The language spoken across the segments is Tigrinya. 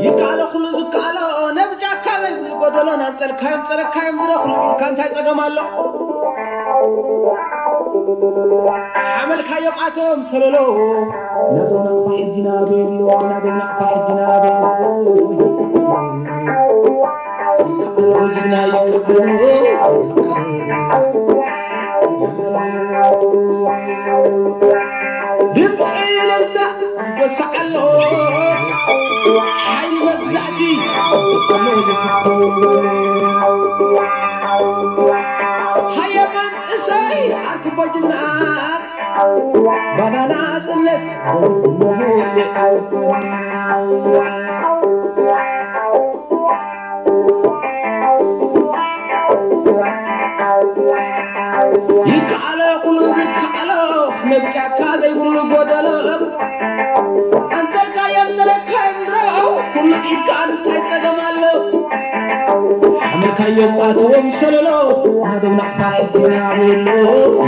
ይከኣሎ ኩሉ ዝከኣሎ ነብጫካ ዘይብሉ ጎደሎ ናንጸልካዮም ጸረካዮም ድሮ ኩሉ ኢልካ እንታይ ጸገም ኣሎ? ሓመልካዮም ኣቶም ሰለሎ ናቶም ናቕፋ ሕጂ ናበይ ኣሎ? ናቶም ናቕፋ ሕጂ ናበይ ኣሎ? ድምፂ እልልታ ይጎስዕ ኣሎ፣ ሓይሊ መግዛእቲ ይጎስዕ ኣሎ። ሃየ መንእሰይ ኣርክቦ ጅግና ባናና ጽነት ይከኣሎ ኩሉ ዝከኣሎ፣ ነብ ጫካ ዘይብሉ ጎደሎ። ኣንጸልካዮም ተረካዮም ድሮ፣ ኩሉ ኢድካ እንታይ ጸገም ኣሎ? ሓመልካዮም ኣትዎም ሰለሎ፣ ናዶም ናቕፋ ሕጊና ኣሎ።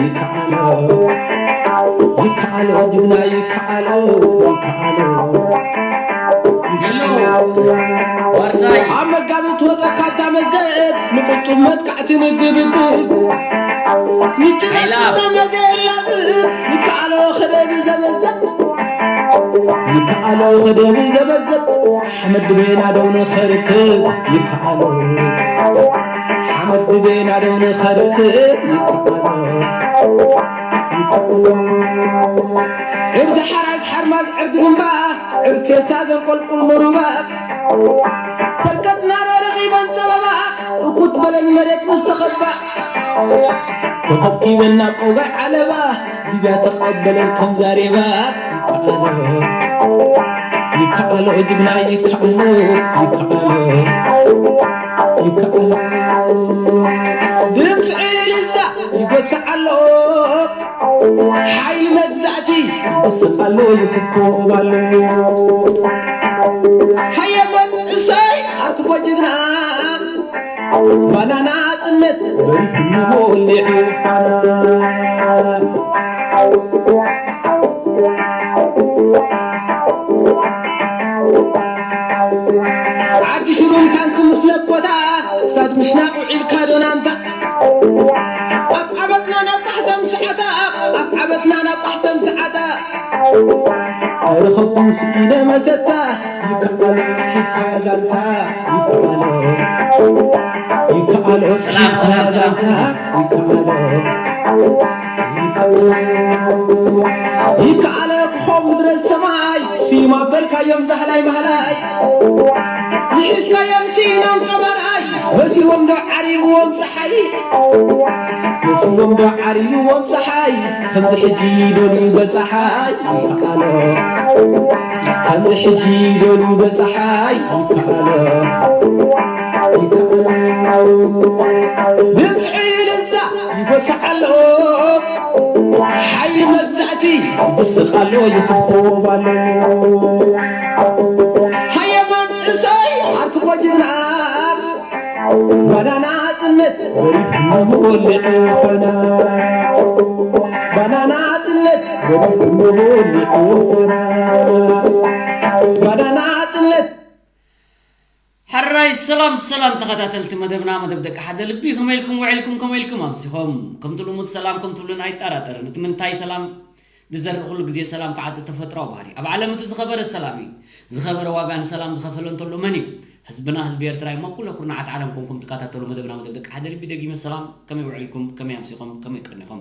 ይከኣሎ፣ ይከኣሎ፣ ጅግና ይከኣሎ፣ ይከኣሎ። ሄሎ ዋርሳይ ኣብ መጋቢት ወፀ ካብታ መዝገብ ንቁጡብ መጥቃዕቲ ንግብግብ ምጭራታ መገላዝብ ይከኣሎ ከደብ ዘበዘብ ይከኣሎ ከደብ ዘበዘብ ሓመድ ድቤና ደው ንኸርክብ ይከኣሎ ሓመድ ድቤና ደው ንኸርክብ ይከኣሎ ዕርዲ ሓራስ ሓርማዝ ዕርዲ ግንባ ዕርቴስታ ዘንቆልቁል ምሩባ ፈልቀትና ዶ ረኺበን ጸበባ እኩት በለን መሬት ምስ ተኸባ ተኸቢበን ናብ ቆጋይ ዓለባ ሊብያ ተቐበለን ከም ዛሬባ ይከኣሎ ይከኣሎ ጅግና ይከኣሎ ይከኣሎ ይከኣሎ ድምፂ እልልታ ይጎስዕ ኣሎ ሓይሊ መግዛእቲ ይስቕ ኣሎ ይፍኮብ ኣሎ ሃየ መንእሰይ ኣርክቦ ጅግና ባና ናጽነት በሪኹ ወሊዑ ፋና ዓዲ ሽሩም ታንክ ምስ ለቦታ ክሳድ ምሽናቕ ውዒልካ ዶናንታ ኣብ ዓበትና ናብ ማሕተም ሰዓታ ኣብ ዓበትና ናብ ማሕተም ሰዓታ ኣይረኸብኩን ስኢነ መሰታ ይከኣሎ ሒካ ዛንታ ይከኣሎ ይከኣሎ ሰላም ሰላም ሰላም ይከኣለ ክኾም ድረስ ሰማይ ስዩም ኣበልካዮም ዛህላይ ማህላይ ንሒዝካዮም ስኢኖም ቀባርኣይ በሲዎም ዶ ዓሪብዎም ፀሓይ በሲዎም ዶ ዓሪብዎም ፀሓይ ከምዚ ሕጂ ደልዩ በፀሓይ ይከኣሎ ከምዚ ሕጂ ደልዩ በፀሓይ ይከኣሎ ይከኣሎ ድምፂ እልልታ ይጎስዕ ኣሎ ሓይሊ መግዛእቲ ይስቕ ኣሎ ይፍኮብ ኣሎ ሃየ መንእሰይ ኣርክቦ ጅግና ባና ናጽነት በሪኹ ንወሊዑ ኾና ባና ናጽነት በሪኹ ንወሊዑ ኾና ባና ናጽነት ሕራይ ሰላም ሰላም ተኸታተልቲ መደብና መደብ ደቂ ሓደ ልቢ ከመይ ኢልኩም ውዒልኩም ከመይ ኢልኩም ኣምሲኹም ከምቲ ልሙድ ሰላም ከም ትብሉን ኣይጠራጠርን እቲ ምንታይ ሰላም ዝዘርእ ኩሉ ግዜ ሰላም ክዓጽድ ተፈጥራዊ ባህሪ ኣብ ዓለም እቲ ዝኸበረ ሰላም እዩ ዝኸበረ ዋጋ ንሰላም ዝኸፈለ እንተሎ መን እዩ ህዝብና ህዝቢ ኤርትራ እሞ ኩሎ ኩርናዓት ዓለም ኮንኩም ትከታተሉ መደብና መደብ ደቂ ሓደ ልቢ ደጊመ ሰላም ከመይ ውዒልኩም ከመይ ኣምሲኹም ከመይ ቀኒኹም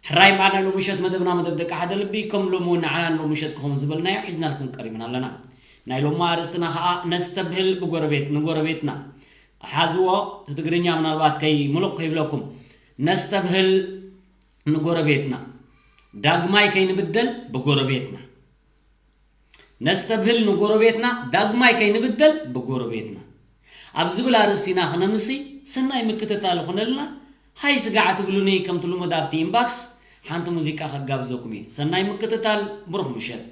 ሕራይ እምበኣር ናይ ሎሚ ምሸት መደብና መደብ ደቂ ሓደ ልቢ ከም ሎሚ እውን ንዓና ንሎሚ ምሸት ክኸውን ዝበልናዮ ሒዝናልኩም ቀሪብና ኣለና ናይ ሎሚ ኣርእስትና ከዓ ነስተብህል ብጎረቤት ንጎረቤትና ሓዝዎ ትግርኛ ምናልባት ከይ ሙሉቕ ከይብለኩም ነስተብህል ንጎረቤትና ዳግማይ ከይንብደል ብጎረቤትና ነስተብህል ንጎረቤትና ዳግማይ ከይንብደል ብጎረቤትና ኣብ ዝብል ኣርእስቲ ኢና ክነምሲ ሰናይ ምክትታል ይኹነልና ሃይ ስጋዕ ትብሉኒ ከምቲ ልሙድ ኣብቲ ኢንባክስ ሓንቲ ሙዚቃ ከጋብዘኩም እየ ሰናይ ምክትታል ብሩኽ ምሸት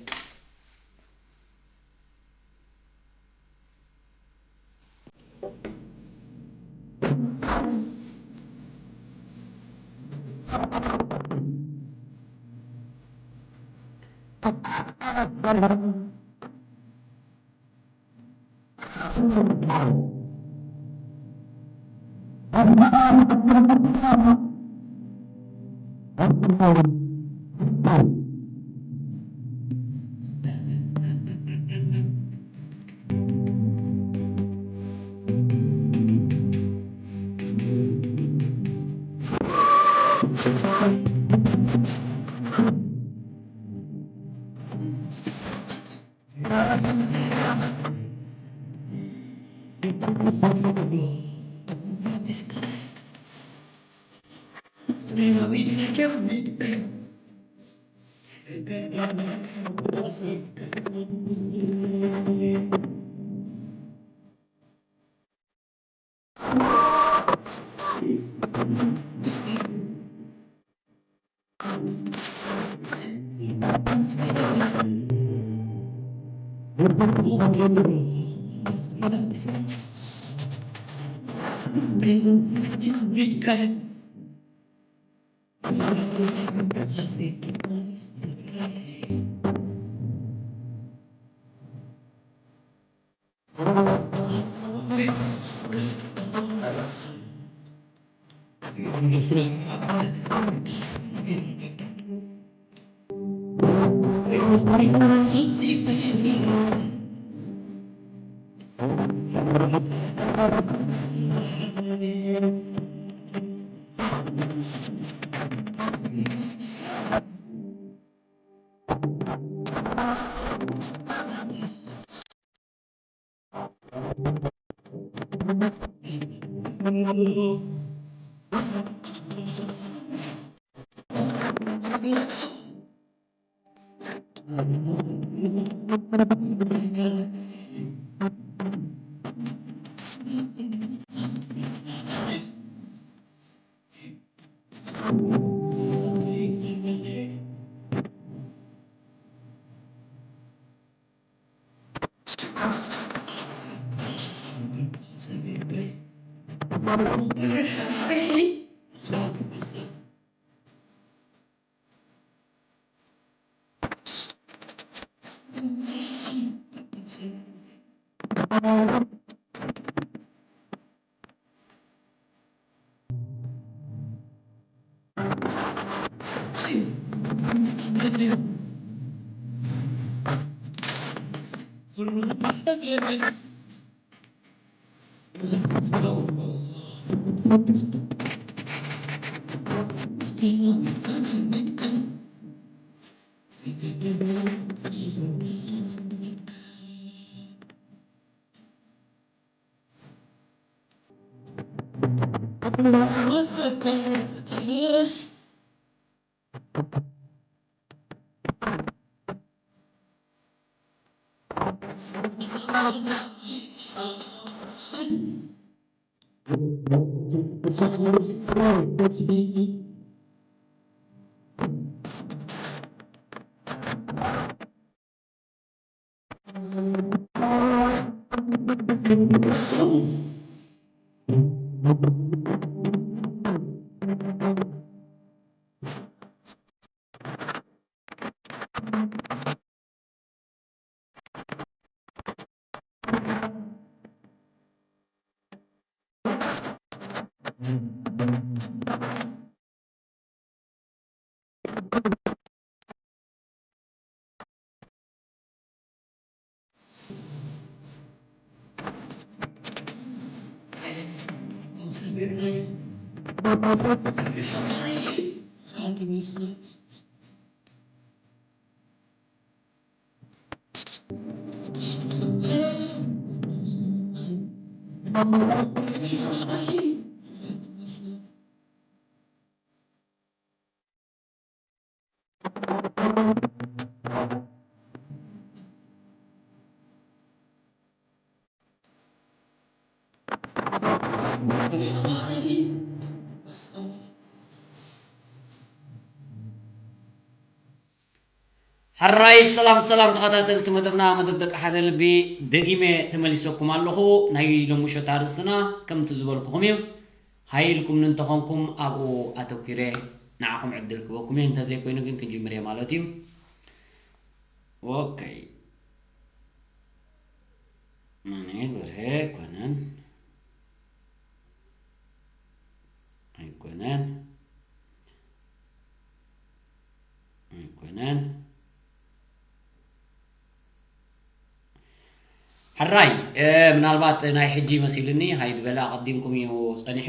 ሕራይ ሰላም ሰላም ተኸታተልቲ መደብና፣ መደብ ደቂ ሓደ ልቢ ደጊመ ተመሊሰኩም ኣለኹ። ናይ ሎሚ ምሸት ኣርእስትና ከምቲ ዝበልኩኹም እዩ። ሃይልኩም እንተኾንኩም ኣብኡ ኣተኲረ ንዓኹም ዕድል ክበኩም እየ፣ እንተዘይኮይኑ ግን ክንጅምር እየ ማለት እዩ። ኦኬ። ማንኤል በርሀ ኣይኮነን። ኣይኮነን። ኣይኮነን። ሕራይ፣ እ፣ ምናልባት ናይ ሕጂ መሲልኒ፣ ሃይ ዝበለ ኣቐዲምኩም እዩ ጸኒሑ።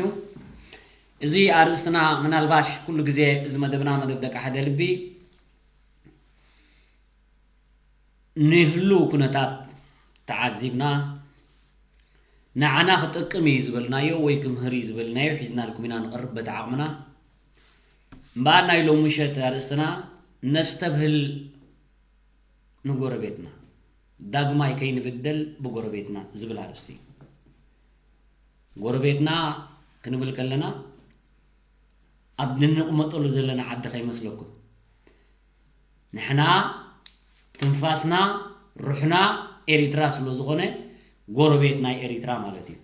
እዚ ኣርእስትና ምናልባሽ ኩሉ ግዜ እዚ መደብና መደብ ደቂ ሓደ ልቢ ንህሉ ኩነታት ተዓዚብና፣ ንዓና ክጠቅም እዩ ዝበልናዮ ወይ ክምህር እዩ ዝበልናዮ ሒዝናልኩም ኢና ንቐርብ በቲ ዓቕምና። እምበኣር ናይ ሎሚ ምሸት ኣርእስትና ነስተብህል ንጎረቤትና፣ ዳግማይ ከይንብደል ብጎረቤትና ዝብል ኣርእስቲ እዩ። ጎረቤትና ክንብል ከለና ኣብ ንንቕመጠሉ ዘለና ዓዲ ከይመስለኩም። ንሕና ትንፋስና ሩሕና ኤሪትራ ስለ ዝኾነ ጎረቤት ናይ ኤሪትራ ማለት እዩ።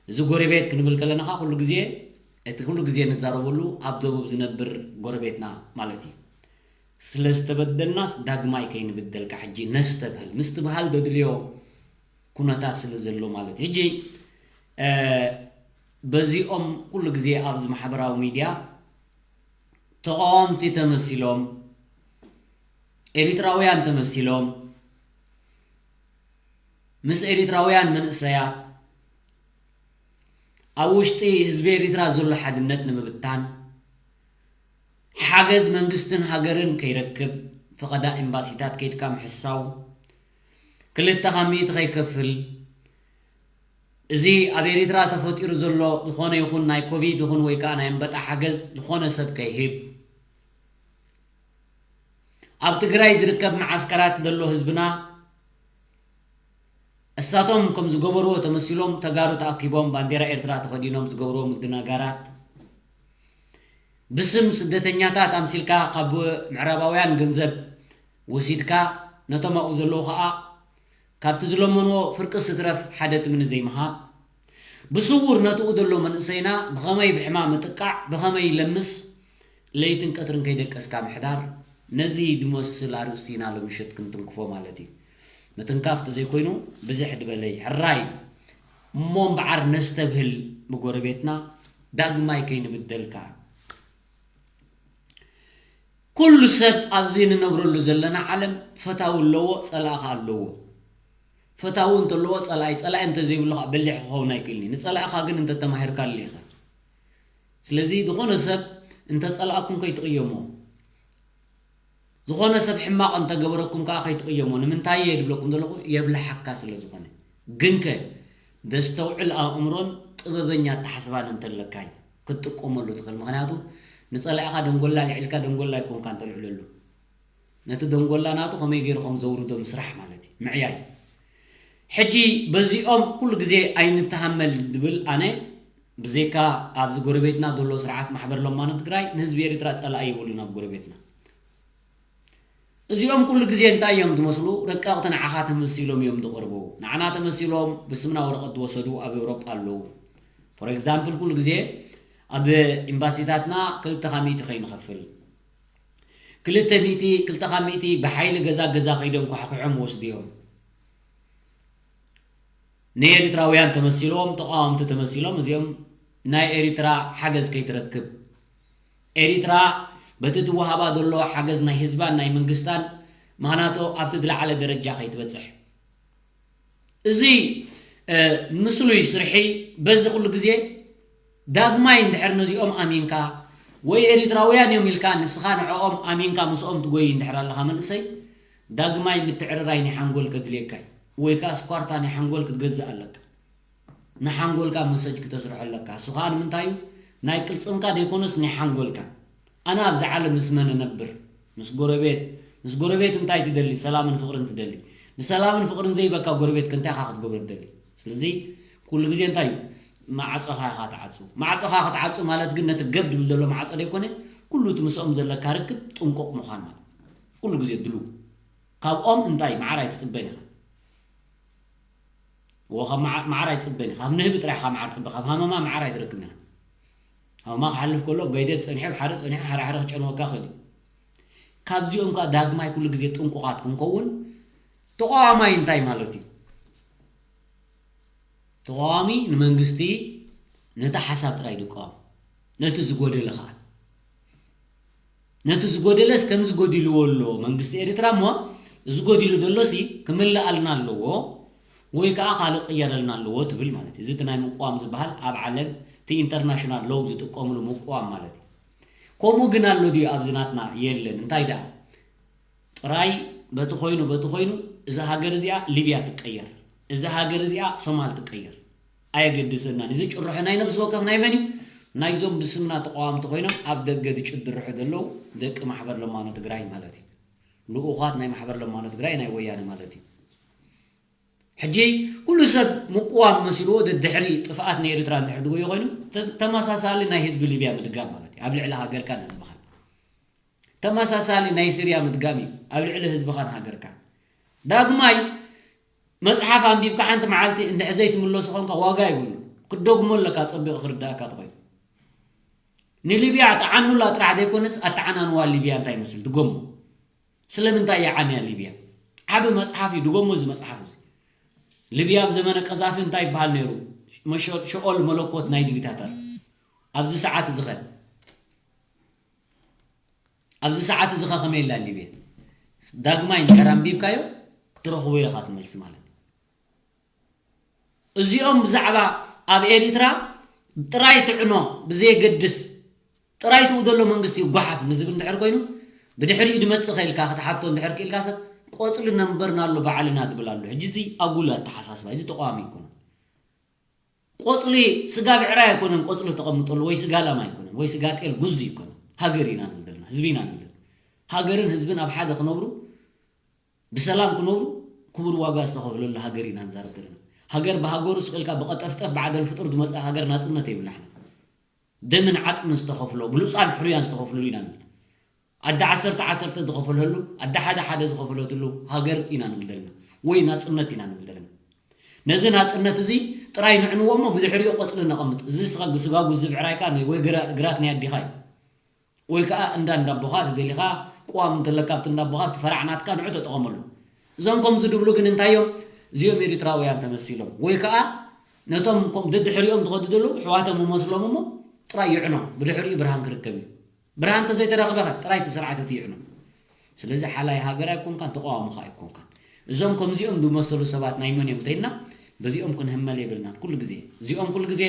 እዚ ጎረቤት ክንብል ከለና ኸዓ ኩሉ ግዜ እቲ ኩሉ ግዜ ንዛረበሉ ኣብ ደቡብ ዝነብር ጎረቤትና ማለት እዩ። ስለ ዝተበደልናስ ዳግማይ ከይንብደል ከዓ ሕጂ ነስተብህል። ምስትብሃል ዘድልዮ ኩነታት ስለ ዘሎ ማለት እዩ። ሕጂ፣ እ፣ በዚኦም ኩሉ ግዜ ኣብዚ ማሕበራዊ ሚድያ ተቃወምቲ ተመሲሎም፣ ኤሪትራውያን ተመሲሎም፣ ምስ ኤሪትራውያን መንእሰያት ኣብ ውሽጢ ህዝቢ ኤሪትራ ዘሎ ሓድነት ንምብታን፣ ሓገዝ መንግስትን ሃገርን ከይረክብ፣ ፈቐዳ ኤምባሲታት ከይድካ ምሕሳው፣ ክልተ ካብ ሚእቲ ከይከፍል፣ እዚ ኣብ ኤሪትራ ተፈጢሩ ዘሎ ዝኾነ ይኹን ናይ ኮቪድ ይኹን ወይ ከዓ ናይ ኣንበጣ ሓገዝ ዝኾነ ሰብ ከይህብ፣ ኣብ ትግራይ ዝርከብ መዓስከራት ዘሎ ህዝብና እሳቶም ከም ዝገበርዎ ተመሲሎም ተጋሩ ተኣኪቦም ባንዴራ ኤርትራ ተኸዲኖም ዝገብርዎ ምድንጋራት፣ ብስም ስደተኛታት ኣምሲልካ ካብ ምዕራባውያን ገንዘብ ወሲድካ፣ ነቶም ኣብኡ ዘለዉ ኸኣ ካብቲ ዝለመንዎ ፍርቅስ ትረፍ ሓደ ትምኒ ዘይምሃብ፣ ብስዉር ነትኡ ዘሎ መንእሰይና ብኸመይ ብሕማም ምጥቃዕ፣ ብኸመይ ይለምስ፣ ለይትን ቀትርን ከይደቀስካ ምሕዳር፣ ነዚ ዝመስል ኣርእስቲ ኢና ሎምሸት ክንትንክፎ ማለት እዩ። ምትንካፍ ተዘይኮይኑ ብዝሕ ድበለይ ሕራይ እሞ እምበዓር ነስተብህል ብጎረቤትና ዳግማይ ከይንብደል ከኣ። ኩሉ ሰብ ኣብዚ ንነብረሉ ዘለና ዓለም ፈታዊ ኣለዎ፣ ጸላኢ ከኣ ኣለዎ። ፈታዊ እንተለዎ ጸላኢ፣ ጸላኢ እንተዘይብሉ ከኣ በሊሕ ክኸውን ኣይክእልን እዩ። ንጸላኢኻ ግን እንተተማሂርካሉ ኢኻ። ስለዚ ዝኾነ ሰብ እንተጸላእኩም ከይትቕየሞ፣ ዝኾነ ሰብ ሕማቕ እንተገበረኩም ከኣ ከይትቕየሞ። ንምንታይ እየ ድብለኩም ዘለኹ? የብልሓካ ስለ ዝኾነ። ግንከ ደስተውዕል ኣእምሮን ጥበበኛ ኣተሓስባን እንተለካ እዩ ክትጥቀመሉ ትኽእል። ምኽንያቱ ንጸላኢኻ ደንጎላ ልዒልካ ደንጎላ ኣይኮንካን ተልዕለሉ። ነቲ ደንጎላ ናቱ ከመይ ገይሩ ከም ዘውርዶ ምስራሕ ማለት እዩ። ምዕያይ። ሕጂ በዚኦም ኩሉ ግዜ ኣይንተሃመል ድብል ኣነ፣ ብዘይካ ኣብዚ ጎረቤትና ዘሎ ስርዓት ማሕበር ለማኖ ትግራይ ንህዝቢ ኤርትራ ጸላኢ የብሉን ኣብ ጎረቤትና። እዚኦም ኩሉ ግዜ እንታይ እዮም ዝመስሉ? ረቀቕቲ ንዓኻ ተመሲሎም እዮም ዝቐርቡ። ንዓና ተመሲሎም ብስምና ወረቐት ዝወሰዱ ኣብ ኤውሮጳ ኣለዉ። ፎር ኤግዛምፕል ኩሉ ግዜ ኣብ ኤምባሲታትና ክልተ ካብ ሚእቲ ከይንኸፍል። ክልተ ሚእቲ፣ ክልተ ካብ ሚእቲ ብሓይሊ ገዛ ገዛ ከይዶም ኳሕኩሖም ወስድዮም። ንኤሪትራውያን ተመሲሎም፣ ተቃወምቲ ተመሲሎም፣ እዚኦም ናይ ኤሪትራ ሓገዝ ከይትረክብ። ኤሪትራ በቲ ትወሃባ ዘሎ ሓገዝ ናይ ህዝባን ናይ መንግስታን ማናቶ ኣብቲ ዝለዓለ ደረጃ ከይትበጽሕ። እዚ፣ እ፣ ምስሉይ ስርሒ በዚ ኩሉ ግዜ ዳግማይ እንድሕር ነዚኦም ኣሚንካ ወይ ኤሪትራውያን እዮም ኢልካ ንስኻ ንዕኦም ኣሚንካ ምስኦም ትጎይ እንድሕር ኣለኻ መንእሰይ፣ ዳግማይ ምትዕርራይ ናይ ሓንጎል ከድልየካ እዩ። ወይ ከኣ ስኳርታ ናይ ሓንጎል ክትገዝእ ኣለካ። ንሓንጎልካ መሰጅ ክተስርሖ ኣለካ። እሱ ከኣ ንምንታይ እዩ? ናይ ቅልጽምካ ዘይኮነስ ናይ ሓንጎልካ። ኣነ ኣብዚ ዓለም ምስ መን እነብር? ምስ ጎረቤት። ምስ ጎረቤት እንታይ ትደሊ? ሰላምን ፍቕርን ትደሊ። ንሰላምን ፍቕርን ዘይበካ ጎረቤት ከ እንታይ ኢኻ ክትገብሮ ትደሊ? ስለዚ ኩሉ ግዜ እንታይ እዩ? ማዕጾኻ ኢኻ ትዓጹ። ማዕጾኻ ክትዓጹ ማለት ግን ነቲ ገብ ድብል ዘሎ ማዕጾ ዘይኮነ፣ ኩሉ እቲ ምስኦም ዘለካ ርክብ ጥንቁቕ ምዃን ማለት። ኩሉ ግዜ ድሉው። ካብኦም እንታይ መዓር ኣይትጽበን ኢኻ። እዎ፣ ካብ መዓ-፣ መዓር ኣይትጽበን ኢኻ። ካብ ንህቢ ጥራሕ ኢኻ መዓር ትጽበ። ካብ ሃመማ መዓር ኣይትረክብን ኢኻ። ሃመማ ክሓልፍ ከሎ፣ ገይደ ጸኒሑ፣ ብሓደ ጸኒሑ፣ ሓረ ሓረ ክጨንወካ ይኽእል እዩ። ካብዚኦም ከዓ ዳግማይ ኩሉ ግዜ ጥንቁቓት ክንከውን፣ ተቓዋማይ እንታይ ማለት እዩ? ተቓዋሚ ንመንግስቲ ነቲ ሓሳብ ጥራይ ድቃወም፣ ነቲ ዝጎደለ ከዓ። ነቲ ዝጎደለስ ከምዚ ጎዲልዎ ኣሎ መንግስቲ ኤርትራ እሞ፣ እዚ ጎዲሉ ዘሎሲ ክምልኣልና ኣለዎ፣ ወይ ከዓ ካልእ ክቕየረልና ኣለዎ ትብል ማለት እዩ። እዚ እቲ ናይ ምቅዋም ዝበሃል ኣብ ዓለም እቲ ኢንተርናሽናል ሎው ዝጥቀምሉ ምቅዋም ማለት እዩ። ከምኡ ግን ኣሎ ድዩ ኣብዚ ናትና? የለን። እንታይ ደኣ? ጥራይ በቲ ኮይኑ በቲ ኮይኑ እዛ ሃገር እዚኣ ሊብያ ትቀየር፣ እዛ ሃገር እዚኣ ሶማል ትቀየር፣ ኣየገድሰናን። እዚ ጭርሖ ናይ ነብሲ ወከፍ ናይ መን እዩ? ናይዞም ብስምና ተቃዋምቲ ኮይኖም ኣብ ደገ ዝጭድርሑ ዘለዉ ደቂ ማሕበር ለማኖ ትግራይ ማለት እዩ። ልኡኻት ናይ ማሕበር ለማኖ ትግራይ ናይ ወያነ ማለት እዩ። ሕጂ ኩሉ ሰብ ምቅዋም መሲልዎ ደድሕሪ ጥፍኣት ናይ ኤርትራ እንድሕር ዝጎዩ ኮይኑ፣ ተ- ተመሳሳሊ ናይ ህዝቢ ሊብያ ምድጋም ማለት እዩ። ኣብ ልዕሊ ሃገርካን ህዝብኻን ተመሳሳሊ ናይ ስርያ ምድጋም እዩ ኣብ ልዕሊ ህዝብኻን ሃገርካን። ዳግማይ መጽሓፍ ኣንቢብካ ሓንቲ መዓልቲ እንድሕር ዘይትምለሶ ኾንካ ዋጋ ይብሉ። ክትደግሞ ኣለካ ጸቢቑ ክርዳእካ ተኾይኑ። ንሊብያ ጠዓኑላ ጥራሕ ዘይኮነስ ኣተዓናንዋ ሊብያ እንታይ ይመስል ድገሞ። ስለምንታይ እያ ዓንያ ሊብያ? ዓቢ መጽሓፍ እዩ፣ ድገሞ እዚ መጽሓፍ እዚ። ሊብያ ኣብ ዘመነ ቀዛፊ እንታይ ይበሃል ነይሩ? መሸ- ሸኦል መለኮት ናይ ዲክታተር። ኣብዚ ሰዓት እዚ ኸ ኣብዚ ሰዓት እዚ ኸ ከመይ ኢላ ሊብያ? ዳግማይ እንድሕር ኣንቢብካዮ ክትረኽቦ ኢኻ ትመልሲ ማለት። እዚኦም ብዛዕባ ኣብ ኤሪትራ ጥራይ ትዕኖ ብዘየገድስ ጥራይ ትው ዘሎ መንግስቲ ይጓሓፍ ንዝብል እንድሕር ኮይኑ ብድሕሪኡ ድመጽእ ከኢልካ ክትሓቶ እንድሕር ክኢልካ ሰብ ቆጽሊ ነንበርና ኣሎ ባዕልና ትብል ኣሎ። ሕጂ እዚ ኣጉል ኣተሓሳስባ እዚ ተቃዋሚ ይኮነ። ቆጽሊ ስጋ ብዕራይ ኣይኮነን ቆጽሊ ተቐምጠሉ ወይ ስጋ ላም ኣይኮነን ወይ ስጋ ጤል ጉዚ ይኮነ። ሃገር ኢና ንብል ዘለና ህዝቢ ኢና ንብል ዘለና። ሃገርን ህዝብን ኣብ ሓደ ክነብሩ ብሰላም ክነብሩ ክቡር ዋጋ ዝተኸፍለሉ ሃገር ኢና ንዛረብ ዘለና። ሃገር ብሃገሩ ስቕ ኢልካ ብቐጠፍጠፍ ብዓደል ፍጡር ዝመፅእ ሃገር ናፅነት የብላሕና። ደምን ዓፅምን ዝተኸፍሎ ብሉፃን ሕሩያን ዝተኸፍለሉ ኢና ንብል። ኣደ ዓሰርተ ዓሰርተ ዝኸፈለሉ ኣደ ሓደ ሓደ ዝኸፈለትሉ ሃገር ኢና ንብል ዘለና ወይ ናፅነት ኢና ንብል ዘለና። ነዚ ናፅነት እዚ ጥራይ ንዕንዎ እሞ ብድሕሪኡ ቆፅሊ ነቐምጥ። እዚ ስጋ ጉዚ ብዕራይካ ወይ ግራት ናይ ኣዲኻ እዩ። ወይ ከዓ እንዳ እንዳቦኻ ተደሊኻ ቅዋም እንተለካ ኣብቲ እንዳቦኻ ኣብቲ ፈራዕ ናትካ ንዑ ተጠቐመሉ። እዞም ከምዚ ድብሉ ግን እንታይ እዮም? እዚኦም ኤሪትራውያን ተመሲሎም ወይ ከዓ ነቶም ከም ደድሕሪኦም ዝኸዱ ዘለዉ ኣሕዋቶም ይመስሎም እሞ ጥራይ ይዕኖ። ብድሕሪኡ ብርሃን ክርከብ እዩ። ብርሃን እንተዘይተረኽበ ጥራይ እቲ ስርዓት እቲ ይዕኖ። ስለዚ ሓላይ ሃገር ኣይኮንካን ተቃዋሚ ከዓ ኣይኮንካን። እዞም ከምዚኦም ዝመሰሉ ሰባት ናይ መን እዮም ተይልና በዚኦም ክንህመል የብልናን። ኩሉ ግዜ እዚኦም ኩሉ ግዜ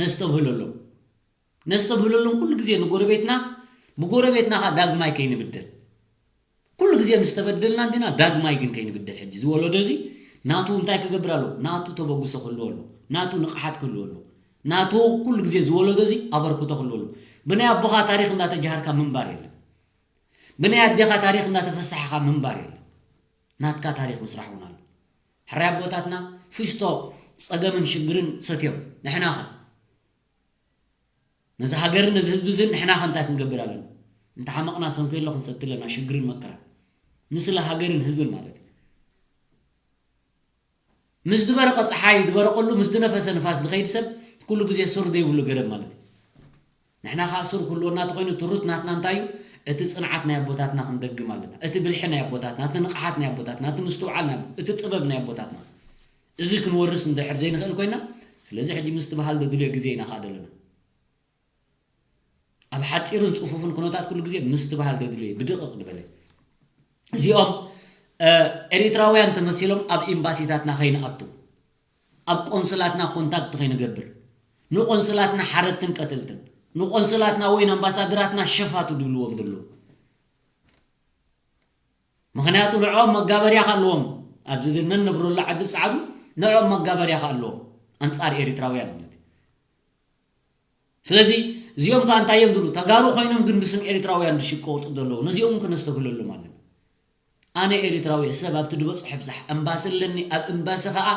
ነስተብህለሎም ነስተብህለሎም ኩሉ ግዜ ንጎረቤትና ብጎረቤትና ከዓ ዳግማይ ከይንብደል ኩሉ ግዜ ምስ ተበደልና እንዲና ዳግማይ ግን ከይንብደል ሕጂ ዝወለዶ እዚ ናቱ እንታይ ክገብር ኣለዎ ናቱ ተበግሶ ክህልዎ ኣለዎ ናቱ ንቕሓት ክህልዎ ኣለዎ ናቱ ኩሉ ግዜ ዝወለዶ እዚ ኣበርክቶ ክህልዎ ኣለዎ ብናይ ኣቦኻ ታሪክ እንዳተጃሃርካ ምንባር የለን ብናይ ኣዴኻ ታሪክ እንዳተፈሳሕኻ ምንባር የለን ናትካ ታሪክ ምስራሕ እውን ኣሎ ሕራይ ኣቦታትና ፊስቶ ፀገምን ሽግርን ሰትዮም ንሕናኸ ነዚ ሃገርን ነዚ ህዝቢ እዚ ንሕና ከ እንታይ ክንገብር ኣለና? እንተሓመቕና ሰንኮ የሎ ክንሰቲ ኣለና ሽግርን መከራን ንስለ ሃገርን ህዝብን ማለት እዩ። ምስ ዝበረቐ ፀሓይ ዝበረቐሉ ምስ ዝነፈሰ ንፋስ ዝኸይድ ሰብ ኩሉ ግዜ ሱር ዘይብሉ ገረብ ማለት እዩ። ንሕና ከዓ ሱር ክህልወና ተኾይኑ ትሩት ናትና እንታይ እዩ? እቲ ፅንዓት ናይ ኣቦታትና ክንደግም ኣለና። እቲ ብልሒ ናይ ኣቦታትና፣ እቲ ንቕሓት ናይ ኣቦታትና፣ እቲ ምስትውዓል ናይ እቲ ጥበብ ናይ ኣቦታትና እዚ ክንወርስ እንድሕር ዘይንኽእል ኮይና ስለዚ ሕጂ ምስትብሃል ዘድልዮ ግዜ ኢና ከዓ ዘለና ኣብ ሓፂርን ፅፉፍን ኩነታት ኩሉ ግዜ ምስትብሃል ዘድልዮ ብድቕቕ ዝበለ እዚኦም ኤሪትራውያን ተመሲሎም ኣብ ኤምባሲታትና ከይንኣቱ ኣብ ቆንስላትና ኮንታክት ከይንገብር ንቆንስላትና ሓረድትን ቀተልትን ንቆንስላትና ወይ ንኣምባሳደራትና ሸፋቱ ድብልዎም ዘለዉ ምኽንያቱ ንዕኦም መጋበርያ ኣለዎም ኣብዚ ነንነብረሉ ዓዲ ብፃዕዱ ንዕኦም መጋበርያ ኣለዎም ኣንፃር ኤሪትራውያን ማለት እዩ ስለዚ እዚኦም ከዓ እንታይ እዮም ዝብሉ ተጋሩ ኮይኖም ግን ብስም ኤሪትራውያን ዝሽቀውጡ ዘለዉ ነዚኦም እውን ክነስተብህለሎም ኣለና ኣነ ኤሪትራዊ ሰብ ኣብቲ ዝበፅሖ ብዛሕ እምባሲ ኣለኒ ኣብ እምባሲ ከዓ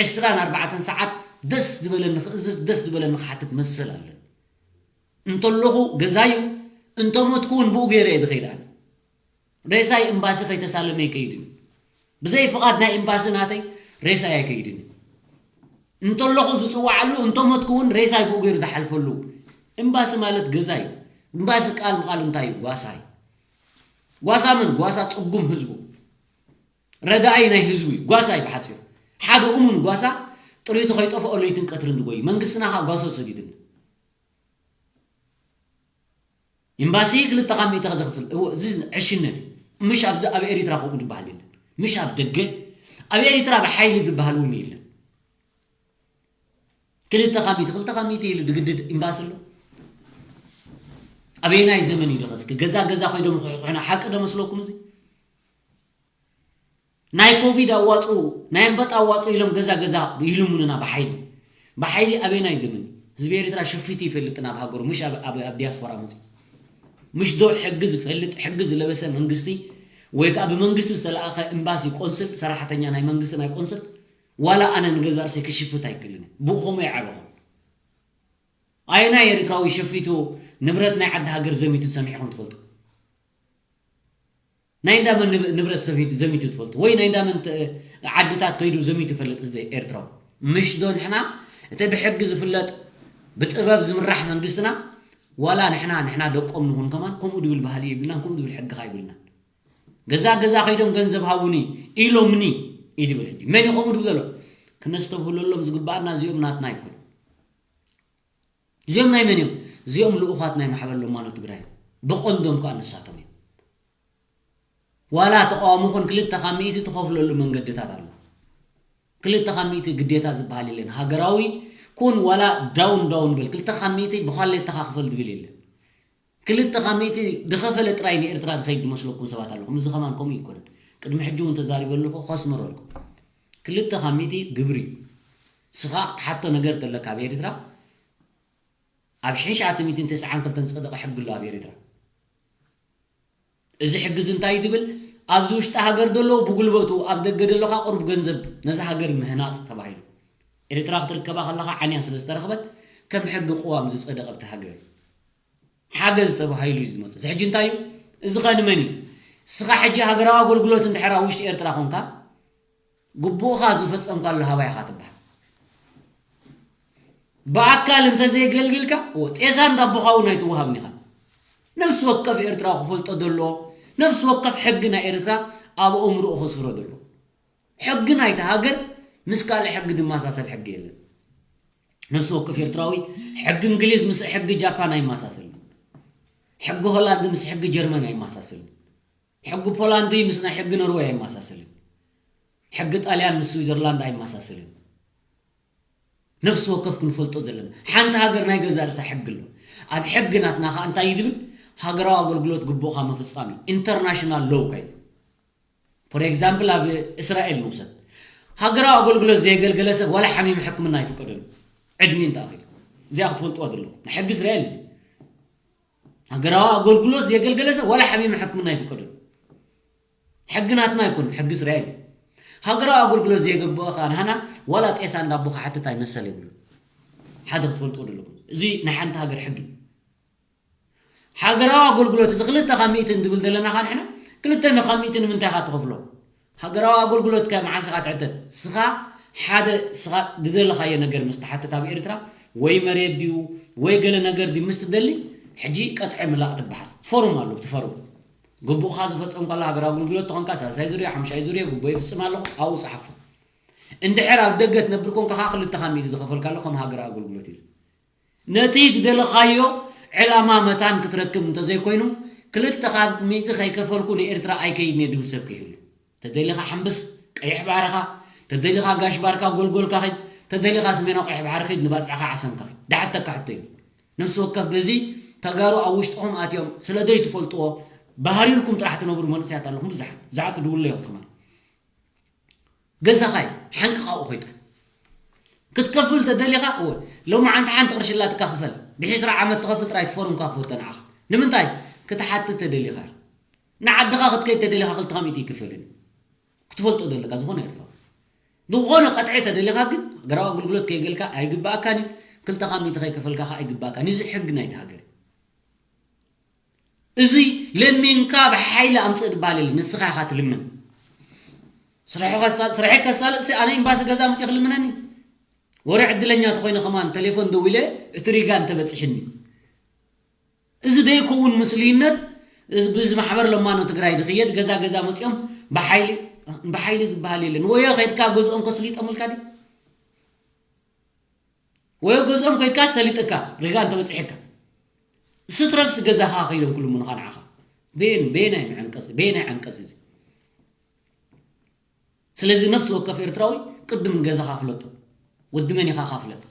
ዕስራን ኣርባዕተን ሰዓት ደስ ዝበለኒ ክእዝዝ ደስ ዝበለኒ ክሓትት መሰል ኣለኒ እንተለኹ ገዛዩ እንተሞትኩ እውን ብኡ ገይረ እየ ዝኸይድ ኣነ ሬሳይ እምባሲ ከይተሳለመ ይከይድ እዩ ብዘይ ፍቓድ ናይ እምባሲ ናተይ ሬሳይ ኣይከይድን እዩ እንተለኹ ዝፅዋዓሉ እንተሞትኩ እውን ሬሳይ ብኡ ገይሩ ዝሓልፈሉ እምባሲ ማለት ገዛ እዩ እምባሲ ቃል ምቃሉ እንታይ እዩ ጓሳ እዩ ጓሳ መን? ጓሳ ጽጉም ህዝቡ፣ ረዳኣይ ናይ ህዝቡ እዩ። ጓሳ እዩ ብሓጺሩ። ሓደ እሙን ጓሳ ጥሪቱ ከይጠፍኦ ለይትን ቀትርን ዝጎይ። መንግስትና ኸኣ ጓሶ ሰዲድና። ኤምባሲ ክልተ ካብ ሚእቲ ክኽፍል። እዎ፣ እዚ ዕሽነት እዩ። ምሽ ኣብዚ ኣብ ኤሪትራ ከምኡ ዝበሃል የለን። ምሽ ኣብ ደገ፣ ኣብ ኤሪትራ ብሓይሊ ዝበሃል እውን የለን። ክልተ ካብ ሚእቲ፣ ክልተ ካብ ሚእቲ ኢሉ ድግድድ ኤምባሲ ኣሎ። ኣበየናይ ዘመን እዩ ደኸ? እስኪ ገዛ ገዛ ኮይዶም ክሕኩሑና ሓቂ ዶ መስለኩም እዚ? ናይ ኮቪድ ኣዋፅኡ፣ ናይ ኣንበጣ ኣዋፅኡ ኢሎም ገዛ ገዛ ይልምኑና ብሓይሊ። ብሓይሊ ኣበየናይ ዘመን እዩ? ህዝቢ ኤሪትራ ሽፊቱ ይፈልጥና ኣብ ሃገሩ፣ ምሽ ኣብ፣ ኣብ፣ ኣብ ዲያስፖራ መፅዩ። ምሽ ዶ ሕጊ ዝፈልጥ፣ ሕጊ ዝለበሰ መንግስቲ፣ ወይ ከዓ ብመንግስቲ ዝተለኣኸ ኤምባሲ፣ ቆንስል፣ ሰራሕተኛ ናይ መንግስቲ ናይ ቆንስል፣ ዋላ ኣነ ንገዛ ርእሰይ ክሽፍት ኣይክእልን እየ። ብኡ ከምኡ ይዓበኹ። ኣየናይ ኤሪትራዊ ሸፊቱ ንብረት ናይ ዓዲ ሃገር ዘሚቱ ሰሚዕኹም ትፈልጡ? ናይ እንዳመን ንብ-፣ ንብረት ሰፊቱ ዘሚቱ ትፈልጡ? ወይ ናይ እንዳመን ተ-፣ ዓድታት ከይዱ ዘሚቱ ይፈልጥ እዚ ኤርትራዊ? ምሽ ዶ ንሕና እቲ ብሕጊ ዝፍለጥ ብጥበብ ዝምራሕ መንግስትና? ዋላ ንሕና፣ ንሕና ደቆም ንኹን ከማን ከምኡ ድብል ባህሊ የብልናን፣ ከምኡ ድብል ሕጊ ኸኣ የብልናን። ገዛ ገዛ ከይዶም ገንዘብ ሃቡኒ ኢሎምኒ እዩ ድብል። ሕጂ መን እዩ ከምኡ ድብል ዘሎ? ክነስተብህለሎም ዝግባኣና እዚኦም ናትና ኣይኮኑ። እዚኦም ናይ መን እዮም? እዚኦም ልኡኻት ናይ ማሕበር ለማኖ ትግራይ እዮም። ብቐንዶም ከኣ ንሳቶም እዮም። ዋላ ተቃዋሚ ኩን ክልተ ካብ ሚእቲ ትኸፍለሉ መንገድታት ኣሎ። ክልተ ካብ ሚእቲ ግዴታ ዝበሃል የለን። ሃገራዊ ኩን ዋላ ዳውን ዳውን በል፣ ክልተ ካብ ሚእቲ ብዃሌታኻ ክፈል ዝብል የለን። ክልተ ካብ ሚእቲ ዝኸፈለ ጥራይ ንኤርትራ ዝኸይድ ዝመስለኩም ሰባት ኣለኹም። እዚ ከማን ከምኡ ኣይኮነን። ቅድሚ ሕጂ እውን ተዛሪበ ኣለኹ፣ ከስምረልኩም። ክልተ ካብ ሚእቲ ግብሪ እዩ። ንስኻ ትሓቶ ነገር ተለካ ኣብ ኤርትራ፣ ኣብ ሽሕን ትሽዓተ ሚእትን ተስዓን ክልተን ዝጸደቐ ሕጊ ኣሎ ኣብ ኤርትራ። እዚ ሕጊ እዚ እንታይ እዩ ዝብል? ኣብዚ ውሽጢ ሃገር ዘለዉ ብጉልበቱ፣ ኣብ ደገ ዘለኻ ቁሩብ ገንዘብ ነዛ ሃገር ምህናጽ ተባሂሉ። ኤርትራ ክትርከባ ከለኻ ዓንያ ስለ ዝተረኽበት ከም ሕጊ ቅዋም ዝጸደቐ ኣብቲ ሃገር እዩ። ሓገዝ ተባሂሉ እዩ ዝመጽእ። እዚ ሕጂ እንታይ እዩ? እዚ ኸ ንመን እዩ? ንስኻ ሕጂ ሃገራዊ ኣገልግሎት እንድሕር ኣብ ውሽጢ ኤርትራ ኾንካ፣ ግቡእኻ ዝፈጸምካሉ ሃባይ ኢኻ ትበሃል። ብኣካል እንተዘየገልግልካ፣ እወ፣ ጤሳን ዳቦኻ እውን ኣይትወሃብን ኢኻ። ነፍሲ ወከፍ ኤርትራዊ ክፈልጦ ዘለዎ፣ ነፍሲ ወከፍ ሕጊ ናይ ኤርትራ ኣብ ኣእምሮኡ ከስፍሮ ዘለዎ። ሕጊ ናይታ ሃገር ምስ ካልእ ሕጊ ዝመሳሰል ሕጊ የለን። ነፍሲ ወከፍ ኤርትራዊ ሕጊ እንግሊዝ ምስ ሕጊ ጃፓን ኣይመሳሰልን። ሕጊ ሆላንድ ምስ ሕጊ ጀርመን ኣይመሳሰልን። ሕጊ ፖላንድ ምስ ናይ ሕጊ ኖርወይ ኣይመሳሰልን። ሕጊ ጣልያን ምስ ስዊዘርላንድ ኣይመሳሰልን። ነፍሲ ወከፍ ክንፈልጦ ዘለና፣ ሓንቲ ሃገር ናይ ገዛ ርእሳ ሕጊ ኣሎ። ኣብ ሕጊ ናትና ኸኣ እንታይ እዩ ዝብል? ሃገራዊ ኣገልግሎት ግቡእኻ ምፍጻም እዩ። ኢንተርናሽናል ሎው ካዩ ዝብል። ፎር ኤግዛምፕል፣ ኣብ እስራኤል ንውሰድ። ሃገራዊ ኣገልግሎት ዘየገልገለ ሰብ ዋላ ሓሚም ሕክምና ኣይፍቀዶን፣ ዕድሚኡ እንተኣኺሉ። እዚኣ ክትፈልጥዋ ዘለኩም። ናይ ሕጊ እስራኤል እዚ። ሃገራዊ ኣገልግሎት ዘየገልገለ ሰብ ዋላ ሓሚም ሕክምና ኣይፍቀዶን። ሕጊ ናትና ኣይኮን፣ ሕጊ እስራኤል። ሃገራዊ ኣገልግሎት ዘየገብኦ ኸኣ ንሃና ዋላ ጤሳ እንዳቦ ክሓትት ኣይመሰል ይብሉ። ሓደ ክትፈልጥዎ ዘለኩም። እዚ ናይ ሓንቲ ሃገር ሕጊ። ሃገራዊ ኣገልግሎት እዚ ክልተ ካብ ሚእቲ እንድብል ዘለና ኸኣ ንሕና ክልተ ካብ ሚእቲ ንምንታይ ኢኻ ትኸፍሎ? ሃገራዊ ኣገልግሎት ከ መዓስ ኢኻ ትሕተት? ስኻ ሓደ ስኻ ዝደለኻዮ ነገር ምስ ትሓትት ኣብ ኤርትራ ወይ መሬት ድዩ ወይ ገለ ነገር ድዩ ምስ ትደሊ ሕጂ ቀጥዒ ምላእ ትበሃል። ፎርም ኣሎ፣ እቲ ፎርም። ግቡእኻ ዝፈጸምካሉ ሃገራዊ ኣገልግሎት ተኾንካ ሳልሳይ ዙርያ፣ ሓሙሻይ ዙርያ ግቡእ ይፍጽም ኣለኹ፣ ኣብኡ ጸሓፎ። እንድሕር ኣብ ደገ ትነብር ኮንካ ኸኣ ክልተ ካብ ሚእቲ ዝኸፈልካሉ ከም ሃገራዊ ኣገልግሎት እዩ። ነቲ ዝደለኻዮ ዕላማ መታን ክትረክብ እንተዘይኮይኑ፣ ክልተ ካብ ሚእቲ ከይከፈልኩ ንኤርትራ ኣይከይድን እየ ድብል ሰብ ከይህሉ። ተደሊኻ ሓምብስ ቀይሕ ባሕርኻ፣ ተደሊኻ ጋሽ ባርካ ጎልጎልካ ኺድ፣ ተደሊኻ ሰሜናዊ ቀይሕ ባሕሪ ኺድ ንባጽዕኻ ዓሰምካ ኺድ። ደሓተካ ሕቶ እዩ። ነፍሲ ወከፍ በዚ ተጋሩ ኣብ ውሽጥኹም ኣትዮም ስለ ዘይትፈልጥዎ ባህሪርኩም ጥራሕ ትነብሩ መንእሰያት ኣለኹም ብዙሓት። ብዙሓት ትድውሉ እዮም ከማን። ገዛኻ እዩ፣ ሓንቅቕ ኣብኡ ኮይድካ ክትከፍል ተደሊኻ፣ እወ፣ ሎማዓንቲ ሓንቲ ቅርሺ ኣላትካ ክፈል። ድሕሪ ዕስራ ዓመት ትኸፍል ጥራይ ትፈርምካ ክፍቶ ንዓኻ። ንምንታይ? ክትሓትት ተደሊኻ ኢኻ። ንዓድኻ ክትከይድ ተደሊኻ ክልተ ካብ ሚእቲ ይክፈልን። ክትፈልጦ ዘለካ ዝኾነ ኤርትራዊ። ዝኾነ ቀጥዒ ተደሊኻ ግን ሃገራዊ ኣገልግሎት ከይገልካ ኣይግባኣካን እዩ። ክልተ ካብ ሚእቲ ከይከፈልካ ከኣ ኣይግባኣካን እዩ። እዚ ሕጊ ናይቲ ሃገር እዩ። እዚ ለሚንካ ብሓይሊ ኣምጽእ ዝበሃል የለን። ንስኻ ኢኻ ትልምን። ስርሑ ከሳ-፣ ስርሐይ ከሳልጥ ሲ ኣነ ኤምባሲ ገዛ መጽኡ ክልምነኒ? ወረ ዕድለኛ ተኾይነ ከማን ቴሌፎን ደዊለ እቲ ሪጋ እንተበጺሕኒ። እዚ ደይከውን ምስሉይነት እዚ ብዚ ማሕበር ለማኖ ትግራይ ዝኽየድ ገዛ ገዛ መፂኦም ብሓይሊ ብሓይሊ ዝበሃል የለን። ወዮ ከይድካ ገዝኦም ከስሊጦምልካ ድዩ? ወዮ ገዝኦም ከይድካ ሰሊጥካ ሪጋ እንተበፂሕካ ስትረፍስ ገዛኻ ከይዶም ክልምኑኻ ንዓኻ። ቤን ቤናይ መዐንቀፂ ቤናይ ዓንቀፂ እዚ። ስለዚ ነፍሲ ወከፍ ኤርትራዊ ቅድም ንገዛኻ ፍለጦ። ወዲ መን ኢኻ ካ ፍለጥ።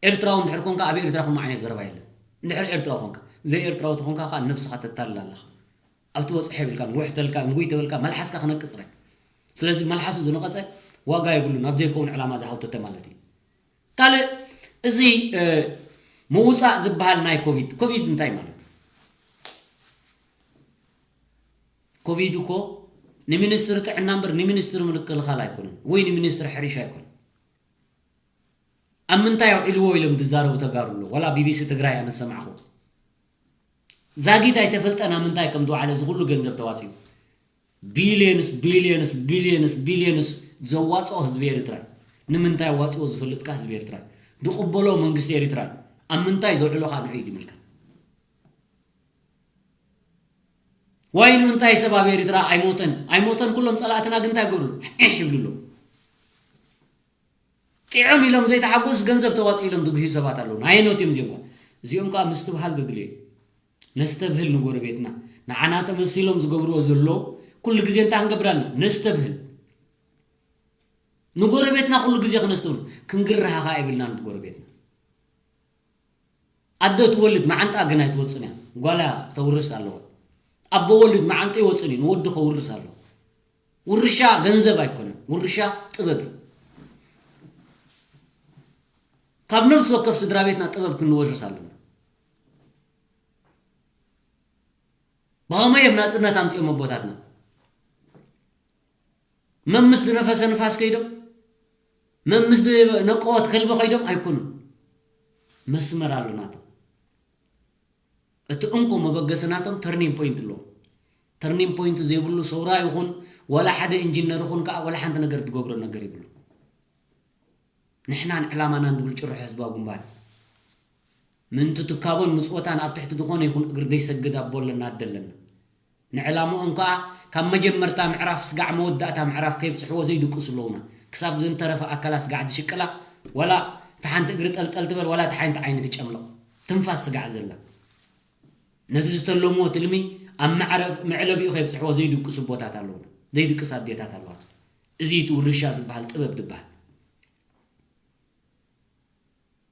ኤርትራዊ እንድሕር ኮንካ ኣብ ኤርትራ ከምኡ ዓይነት ዘረባ የለን። እንድሕር ኤርትራዊ ኮንካ፣ ዘይ ኤርትራዊ ተኾንካ ከኣ ነብስኻ ተታልል ኣለኻ። ኣብ ትበጽሖ የብልካን፣ ውሕ ተልካ፣ እንጉይ ተበልካ፣ መልሓስካ ክነቅጽ ጥራይ። ስለዚ መልሓሱ ዝነቐጸ ዋጋ የብሉን፣ ኣብ ዘይከውን ዕላማ ዝሃውተተ ማለት እዩ። ካልእ እዚ፣ እ፣ ምውጻእ ዝበሃል ናይ ኮቪድ፣ ኮቪድ እንታይ ማለት እዩ? ኮቪድ እኮ ንሚኒስትሪ ጥዕና እምበር ንሚኒስትሪ ምክልኻል ኣይኮነን፣ ወይ ንሚኒስትሪ ሕርሻ ኣይኮነን። ኣብ ምንታይ ኣውዒልዎ ኢሎም ዝዛረቡ ተጋሩ ኣለዉ። ዋላ ቢቢሲ ትግራይ ኣነ ዝሰማዕኹ። ዛጊት ኣይተፈልጠን ኣብ ምንታይ ከም ዝወዓለ እዚ ኩሉ ገንዘብ ተዋፂኡ። ቢልየንስ፣ ቢልየንስ፣ ቢልየንስ፣ ቢልየንስ ዘዋፅኦ ህዝቢ ኤርትራ እዩ። ንምንታይ ኣዋፅዎ ዝፈልጥ ከ ህዝቢ ኤርትራ እዩ። ዝቕበሎ መንግስቲ ኤርትራ እዩ። ኣብ ምንታይ ዘውዕሎ ከ ንዑ እዩ ዝምልከት። ዋይ ንምንታይ ሰብ ኣብ ኤርትራ ኣይሞተን? ኣይሞተን፣ ኩሎም ፀላእትና ግን እንታይ ይገብሩ? ዒሕ ይብሉ ኣለዉ። ጥዑም ኢሎም ዘይተሓጎስ ገንዘብ ተዋፂኡ ኢሎም ዝጉህዩ ሰባት ኣለዉ። ኣየኖት እዮም እዚኦም ከ? እዚኦም ከ ምስትብሃል ዘድልዮ እዩ። ነስተብህል ንጎረቤትና። ንዓና ተመሲሎም ዝገብርዎ ዘለዉ ኩሉ ግዜ እንታይ ክንገብር ኣለና? ነስተብህል። ንጎረቤትና ኩሉ ግዜ ክነስተብህል። ክንግርሃኻ የብልናን ብጎረቤትና። ኣደ ትወልድ መዓንጣ ግን ኣይትወፅን እያ። ጓላ ተውርስ ኣለዋ። ኣቦ ወልድ መዓንጡ ይወፅን እዩ፣ ንወዱ ከውርስ ኣለዎ። ውርሻ ገንዘብ ኣይኮነን፣ ውርሻ ጥበብ እዩ። ካብ ነፍሲ ወከፍ ስድራ ቤትና ጥበብ ክንወርስ ኣለና። ብኸመይ እዮም ናጽነት ኣምጺኦም ኣቦታትና? መምስ ዝነፈሰ ንፋስ ከይዶም? መምስ ዝነቀወት ከልቢ ከይዶም? ኣይኮኑን። መስመር ኣሎ ናቶም። እቲ እንኮ መበገሲ ናቶም ተርኒንግ ፖይንት ኣለዎ። ተርኒንግ ፖይንት ዘይብሉ ሰውራ ይኹን ዋላ ሓደ ኢንጂነር ይኹን ከዓ ዋላ ሓንቲ ነገር ትገብሮ ነገር ይብሉ። ንሕናን ዕላማናን ዝብል ጭርሖ ህዝባዊ ግንባር ምእንቲ ትካቦን ምጽወታን ኣብ ትሕቲ ዝኾነ ይኹን እግሪ ዘይሰግድ ኣቦ ኣለና ኣደ ኣለና። ንዕላምኦም ከኣ ካብ መጀመርታ ምዕራፍ ስጋዕ መወዳእታ ምዕራፍ ከይብጽሕዎ ዘይድቅሱ ኣለዉና። ክሳብ ዘንተረፈ ኣካላት ስጋዕ ዝሽቅላ፣ ዋላ እታ ሓንቲ እግሪ ጠልጠል ትበል፣ ዋላ እታ ሓንቲ ዓይኒ ትጨምልቕ፣ ትንፋስ ስጋዕ ዘላ። ነቲ ዝተለምዎ ትልሚ ኣብ ማዕረ-፣ መዕለቢኡ ከይብጽሕዎ ዘይድቅሱ ኣቦታት ኣለዉና፣ ዘይድቅስ ኣዴታት ኣለዋ። እዚ እቲ ውርሻ ዝበሃል ጥበብ ዝበሃል።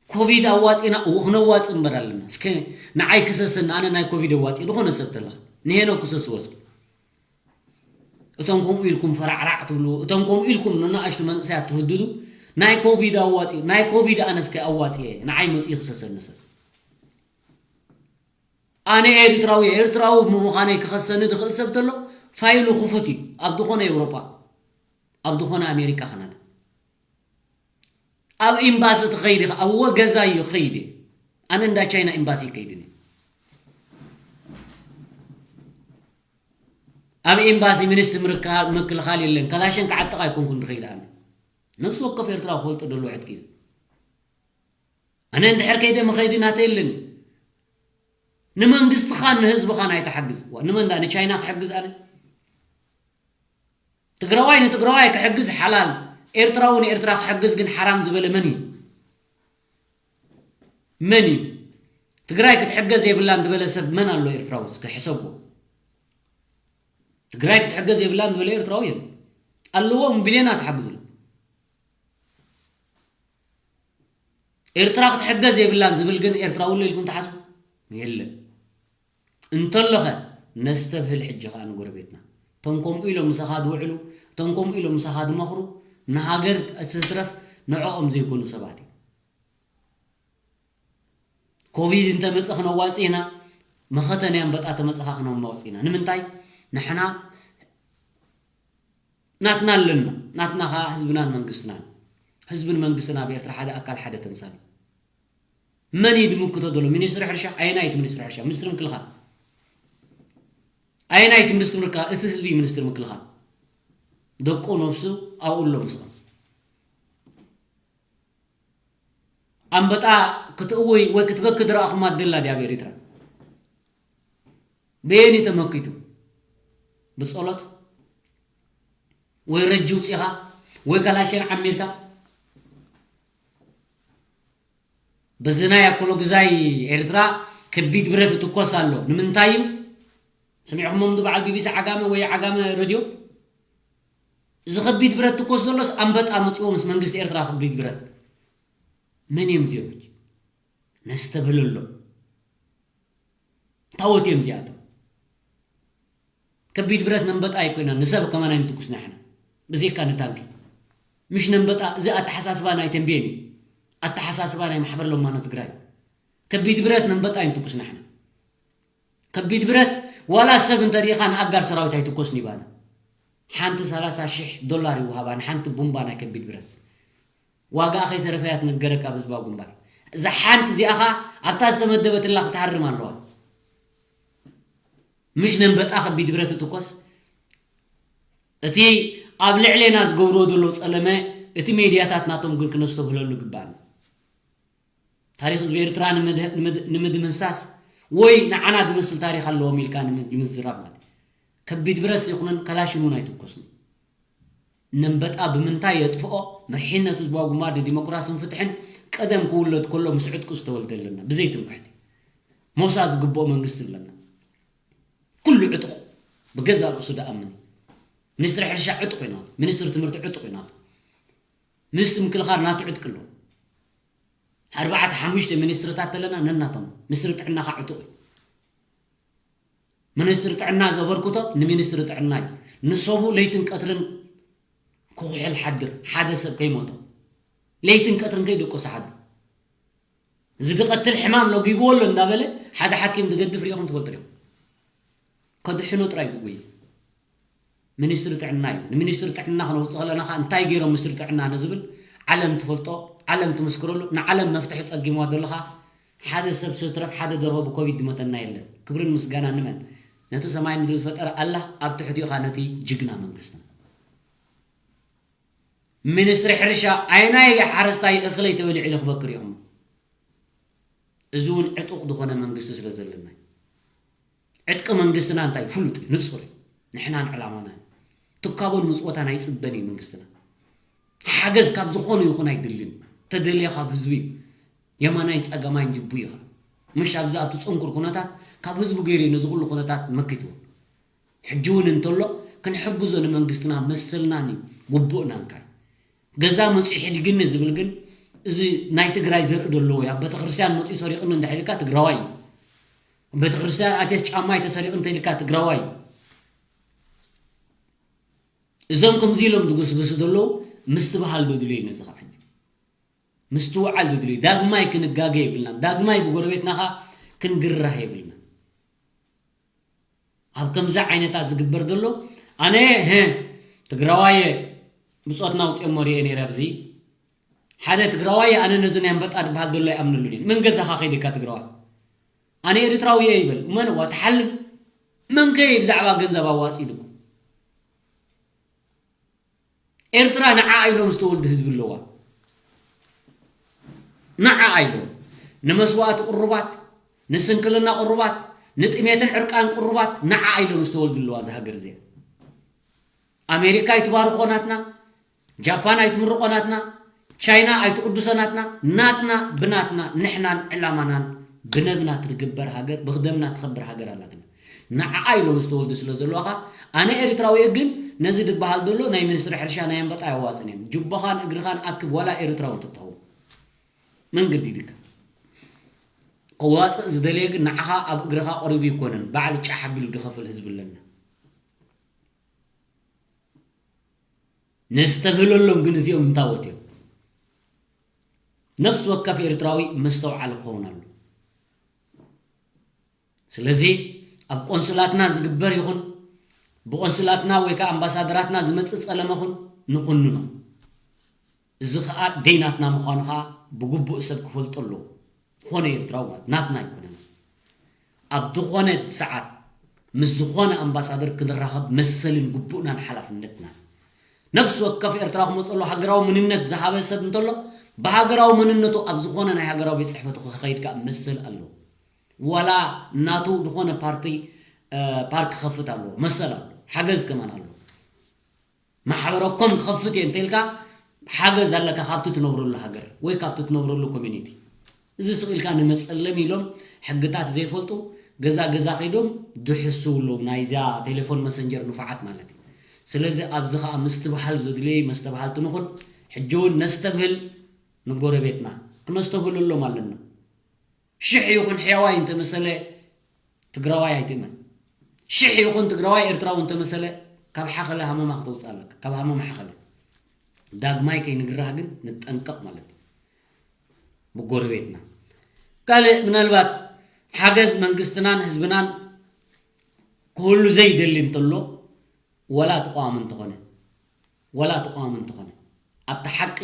ኮቪድ ኣዋጺና፣ እዎ፣ ክነዋጽእ እምበር ኣለና። እስከ ንዓይ ክሰሰኒ፣ ኣነ ናይ ኮቪድ ኣዋጺእ ዝኾነ ሰብ ተለኻ። ንሄኖክ ክሰስዎ እስኪ። እቶም ከምኡ ኢልኩም ፈራዕራዕ ትብሉ፣ እቶም ከምኡ ኢልኩም ንንኣሽቱ መንእሰያት ትህድዱ፣ ናይ ኮቪድ ኣዋጺኡ፣ ናይ ኮቪድ ኣነ እስከ ኣዋጺኤ፣ ንዓይ መጺኡ ክሰሰኒ ሰብ። ኣነ ኤርትራዊ፣ ኤርትራዊ ብምዃነይ ክኸሰኒ ዝኽእል ሰብ ተሎ፣ ፋይሉ ክፉት እዩ። ኣብ ዝኾነ ኤውሮጳ፣ ኣብ ዝኾነ ኣሜሪካ፣ ካናዳ። ኣብ ኤምባሲ ትኸይድ ኢኻ፣ ኣብ ወ-፣ ገዛ እዩ ክኸይድ እየ። ኣነ እንዳ ቻይና ኤምባሲ ይከይድን እየ። ኣብ ኤምባሲ ሚኒስትሪ ምርካ-፣ ምክልኻል የለን። ካላሽን ክዓጥቕ ኣይኮንኩን ዝኸይድ ኣነ። ነፍሲ ወከፍ ኤርትራዊ ክፈልጦ ደሎ ዕጥቂ እዩ። ኣነ እንድሕር ከይደ መኸይዲ ናተይ የለን። ንመንግስትኻን ንህዝብኻን ኣይትሓግዝ። ዋ፣ ንመን ዳ ንቻይና ክሕግዝ ኣነ? ትግራዋይ ንትግራዋይ ክሕግዝ ሓላል፣ ኤርትራዊ ንኤርትራ ክሕግዝ ግን ሓራም ዝበለ መን እዩ? መን እዩ? ትግራይ ክትሕገዝ የብላን ዝበለ ሰብ መን ኣሎ ኤርትራዊ? እስከ ሕሰብዎ። ትግራይ ክትሕገዝ የብላን ዝበለ ኤርትራዊ የለን። ኣለዎም ቢልዮናት ሓግዝሉ። ኤርትራ ክትሕገዝ የብላን ዝብል ግን ኤርትራዊ ኣሎ ኢልኩም ትሓስቡ? የለን። እንተሎኸ ነስተብህል ሕጂ ኸኣ ንጎረቤትና። እቶም ከምኡ ኢሎም ምሳኻ ዝውዕሉ፣ እቶም ከምኡ ኢሎም ምሳኻ ዝመኽሩ፣ ንሃገር እቲ ዝትረፍ ንዕኦም ዘይኮኑ ሰባት እዮም። ኮቪድ እንተመጸ ክነዋጽእ ኢና፣ መኸተ ናይ ኣንበጣ ተመጸኻ ክነዋጽእ ኢና። ንምንታይ? ንሕና ናትና ኣለና። ናትና ኸኣ ህዝብናን መንግስትናን። ህዝብን መንግስትን ኣብ ኤርትራ ሓደ ኣካል ሓደ ተምሳል እዩ። መን እዩ ዝምክቶ ዘሎ? ሚኒስትሪ ሕርሻ? ኣየናይ እቲ ሚኒስትሪ ሕርሻ? ሚኒስትሪ ምክልኻል? ኣየናይ እቲ ሚኒስትሪ ምክልኻል? እቲ ህዝቢ እዩ ሚኒስትሪ ምክልኻል። ደቁ ነብሱ ኣብኡ ኣሎ ምስኦም። ኣንበጣ ክትእውይ ወይ ክትበኪ ዝረኣኹማ ደላ ድያ ኣብ ኤሪትራ? በየን እዩ ተመኪቱ? ብጸሎት ወይ ረጂ ውፂኻ ወይ ካላሽን ዓሚርካ? በዚ ናይ ኣኮሎ ግዛይ ኤርትራ ከቢድ ብረት ትኮስ ኣሎ። ንምንታይ እዩ? ስሚዕኹሞም ዶ በዓል ቢቢሲ ዓጋመ ወይ ዓጋመ ሬድዮ? እዚ ከቢድ ብረት ትኮስ ዘሎስ ኣንበጣ መፅዎ ምስ መንግስቲ ኤርትራ ከቢድ ብረት? መን እዮም እዚኦም? ነስተብህለሎም። ታወት እዮም እዚኣቶም። ከቢድ ብረት ነንበጣ ኣይኮይና ንሰብ ከማና ንትኩስ ናሕና ብዜካ ንታንኪ። ምሽ ነንበጣ እዚ ኣተሓሳስባ ናይ ተንቤን እዩ። ኣተሓሳስባ ናይ ማሕበር ለማኖ ትግራይ። ከቢድ ብረት ነንበጣ ኣይንትኩስ ናሕና። ከቢድ ብረት ዋላ ሰብ እንተሪኢኻ ንኣጋር ሰራዊት ኣይትኮስን ይባና። ሓንቲ ሰላሳ ሽሕ ዶላር ይወሃባ ንሓንቲ ቡምባ ናይ ከቢድ ብረት። ዋጋኣ ከይተረፈያ ትነገረካ ኣብ ህዝባዊ ግንባር። እዛ ሓንቲ እዚኣኻ ኣብታ ዝተመደበትላ ክትሃርም ኣለዋ። ምሽ ነንበጣ ከቢድ ብረት ትኮስ። እቲ ኣብ ልዕሌና ዝገብርዎ ዘሎ ጸለመ እቲ ሜድያታት ናቶም ግን ክነስተብህለሉ ግባን። ታሪኽ ህዝቢ ኤርትራ ንምድምሳስ ወይ ንዓና ዝመስል ታሪኽ ኣለዎም ኢልካ ንምዝራብ ማለት ከቢድ ብረስ ይኹንን ካላሽን እውን ኣይትኮስን። ነንበጣ ብምንታይ የጥፍኦ? መርሒነት ህዝባዊ ግንባር ንዲሞክራስን ፍትሕን ቀደም ክውለድ ከሎ ምስ ዕጥቁ ዝተወልደ ኣለና። ብዘይ ትምክሕቲ ሞሳ ዝግብኦ መንግስቲ ኣለና። ኩሉ ዕጡቕ ብገዛ ርእሱ ደኣምን። ሚኒስትሪ ሕርሻ ዕጡቕ እዩ ናቱ። ሚኒስትሪ ትምህርቲ ዕጡቕ እዩ ናቱ። ሚኒስትሪ ምክልኻል ናቱ ዕጥቂ ኣለዎ። ኣርባዕተ ሓሙሽተ ሚኒስትርታት ኣለና ነናቶም። ሚኒስትሪ ጥዕና ከዓ ዕጡቕ እዩ። ሚኒስትሪ ጥዕና ዘበርክቶ ንሚኒስትሪ ጥዕና እዩ። ንሰቡ ለይትን ቀትርን ክኩሕል ሓድር ሓደ ሰብ ከይሞቶ ለይትን ቀትርን ከይደቆሰ ሓድር። እዚ ዝቐትል ሕማም ለጊብዎ ኣሎ እንዳበለ ሓደ ሓኪም ዝገድፍ ሪኢኹም ትፈልጡ ዲኹም? ከድሕኖ ጥራይ ዝጉይ። ሚኒስትሪ ጥዕና እዩ። ንሚኒስትሪ ጥዕና ክነውፅእ ከለና ከዓ እንታይ ገይሮም ሚኒስትሪ ጥዕና ንዝብል ዓለም ትፈልጦ፣ ዓለም ትምስክረሉ፣ ንዓለም መፍትሒ ፀጊምዋ ዘለኻ ሓደ ሰብ ስትረፍ ሓደ ደርሆ ብኮቪድ ዝመተና የለን። ክብርን ምስጋና ንመን? ነቲ ሰማይ ምድሪ ዝፈጠረ ኣላህ ኣብ ትሕቲኡ ከዓ ነቲ ጅግና መንግስትና። ሚኒስትሪ ሕርሻ ኣየናይ ሓረስታይ እኽለይ ተበሊዑ ኢለ ክበክር ኢኹም? እዚ እውን ዕጡቕ ዝኾነ መንግስቲ ስለ ዘለና እዩ። ዕጥቂ መንግስትና እንታይ ፍሉጥ እዩ፣ ንጹር እዩ። ንሕናን ዕላማናን ትካቦን ምጽወታን ኣይጽበን እዩ መንግስትና። ሓገዝ ካብ ዝኾነ ይኹን ኣይድልን። ተደልየ ካብ ህዝቢ እዩ። የማናይን ጸጋማይን ጅቡ እዩ ኸዓ። ምሽ ኣብዚ ኣብቲ ጽንኩር ኩነታት ካብ ህዝቡ ገይሩ እዩ ነዚ ኩሉ ኩነታት መኪትዎ። ሕጂ እውን እንተሎ ክንሕግዞ ንመንግስትና መሰልናን እዩ ግቡእናን ካይ። ገዛ መፂኡ ሕዲግኒ ዝብል ግን እዚ ናይ ትግራይ ዘርኢ ደለዎ እዩ። ኣብ ቤተክርስትያን መፂኡ ሰሪቕኒ እንድሕር ኢልካ ትግራዋይ እዩ። ኣብ ቤተክርስትያን ኣትየስ ጫማይ ተሰሪቑ እንተ ኢልካ ትግራዋይ እዩ። እዞም ከምዚ ኢሎም ዝጉስጉሱ ዘለዉ ምስትብሃል ዶ ድልዩ እዩ ነዚ ከዓ ሕጂ? ምስትውዓል ዶ ድልዩ? ዳግማይ ክንጋገ የብልናን። ዳግማይ ብጎረቤትና ከዓ ክንግራህ የብልናን። ኣብ ከምዚ ዓይነታት ዝግበር ዘሎ ኣነ ህ ትግራዋየ ብፆትና ውፅኦሞ ሪኤ ነይረ ኣብዚ ሓደ ትግራዋየ ኣነ ነዚ ናይ ኣንበጣ ዝበሃል ዘሎ ኣይኣምነሉን እየ። መን ገዛኻ ከይድካ ትግራዋይ ኣነ ኤርትራዊ እየ ይበል መን ዋ ትሓልም መን ከ ብዛዕባ ገንዘብ ኣዋፂ ኢልኩም ኤርትራ ንዓኣ ኢሎም ዝተወልዱ ህዝቢ ኣለዋ። ንዓኣ ኢሎም ንመስዋእቲ ቅሩባት፣ ንስንክልና ቅሩባት፣ ንጥሜትን ዕርቃን ቅሩባት ንዓኣ ኢሎም ዝተወልዱ ኣለዋ። እዛ ሃገር እዚኣ ኣሜሪካ ኣይትባርኾ ናትና፣ ጃፓን ኣይትምርቖ ናትና፣ ቻይና ኣይትቕድሶ ናትና፣ ናትና ብናትና ንሕናን ዕላማናን ብነብና ትግበር ሃገር ብክደምና ትኸብር ሃገር ኣላትና። ንዓኣ ኢሎም ዝተወልዱ ስለ ዘለዋኻ ኣነ ኤርትራዊ እየ ግን ነዚ ዝበሃል ዘሎ ናይ ሚኒስትሪ ሕርሻ ናይ ኣንበጣ ኣየዋፅን እዮም። ጅቦኻን እግርኻን ኣክብ ዋላ ኤርትራዊ እንትትኸውን መን ገዲድካ? ከዋፅእ ዝደለየ ግን ንዓኻ ኣብ እግርኻ ቆሪቡ ይኮነን ባዕሉ ጫሕ ኣቢሉ ዝኸፍል ህዝቢ ኣለና። ነስተብህለሎም ግን እዚኦም እንታወት እዮም። ነፍሲ ወከፍ ኤርትራዊ መስተውዓሊ ክኸውን ኣሎ። ስለዚ ኣብ ቆንስላትና ዝግበር ይኹን ብቆንስላትና ወይ ከዓ ኣምባሳደራትና ዝመፅእ ፀለመ ኹን ንኹንኖ። እዚ ከዓ ደይናትና ምዃኑ ከዓ ብግቡእ ሰብ ክፈልጦ ኣለዎ። ዝኾነ ኤርትራዊ ማለት ናትና ኣይኮነን። ኣብ ዝኾነ ሰዓት ምስ ዝኾነ ኣምባሳደር ክንራኸብ መሰልን ግቡእናን ሓላፍነትናን። ነፍሲ ወከፍ ኤርትራዊ ክመፀሉ ሃገራዊ መንነት ዝሃበ ሰብ እንተሎ ብሃገራዊ መንነቱ ኣብ ዝኾነ ናይ ሃገራዊ ቤት ፅሕፈቱ ክኸይድ ከዓ መሰል ኣለዎ። ዋላ ናቱ ዝኾነ ፓርቲ ፓርክ ክኸፍት ኣለዎ፣ መሰል ኣለዎ፣ ሓገዝ ከማን ኣለዎ። ማሕበረኮም ክኸፍት እየ እንተልካ ሓገዝ ኣለካ ካብቲ ትነብረሉ ሃገር ወይ ካብቲ ትነብረሉ ኮሚኒቲ። እዚ ስቕ ኢልካ ንመፀለሚ ኢሎም ሕግታት ዘይፈልጡ ገዛ ገዛ ከይዶም ዝሕስው ኣለዉ፣ ናይዚኣ ቴሌፎን መሰንጀር ንፉዓት ማለት እዩ። ስለዚ ኣብዚ ከዓ ምስትብሃል ዘድልየ መስተብሃልቲ ንኹን። ሕጂ እውን ነስተብህል፣ ንጎረቤትና ክነስተብህለሎም ኣለና። ሽሕ ይኹን ሕያዋይ እንተመሰለ ትግራዋይ ኣይትእመን። ሽሕ ይኹን ትግራዋይ ኤርትራዊ እንተመሰለ ካብ ሓኸለ ሃመማ ክተውፅእ ኣለካ፣ ካብ ሃመማ ሓኸለ። ዳግማይ ከይንግራህ ግን ንጠንቀቕ ማለት እዩ። ብጎረቤትና ካልእ ምናልባት ሓገዝ መንግስትናን ህዝብናን ክህሉ ዘይደሊ እንተሎ፣ ወላ ተቃዋሚ እንተኾነ ወላ ተቃዋሚ እንተኾነ ኣብቲ ሓቂ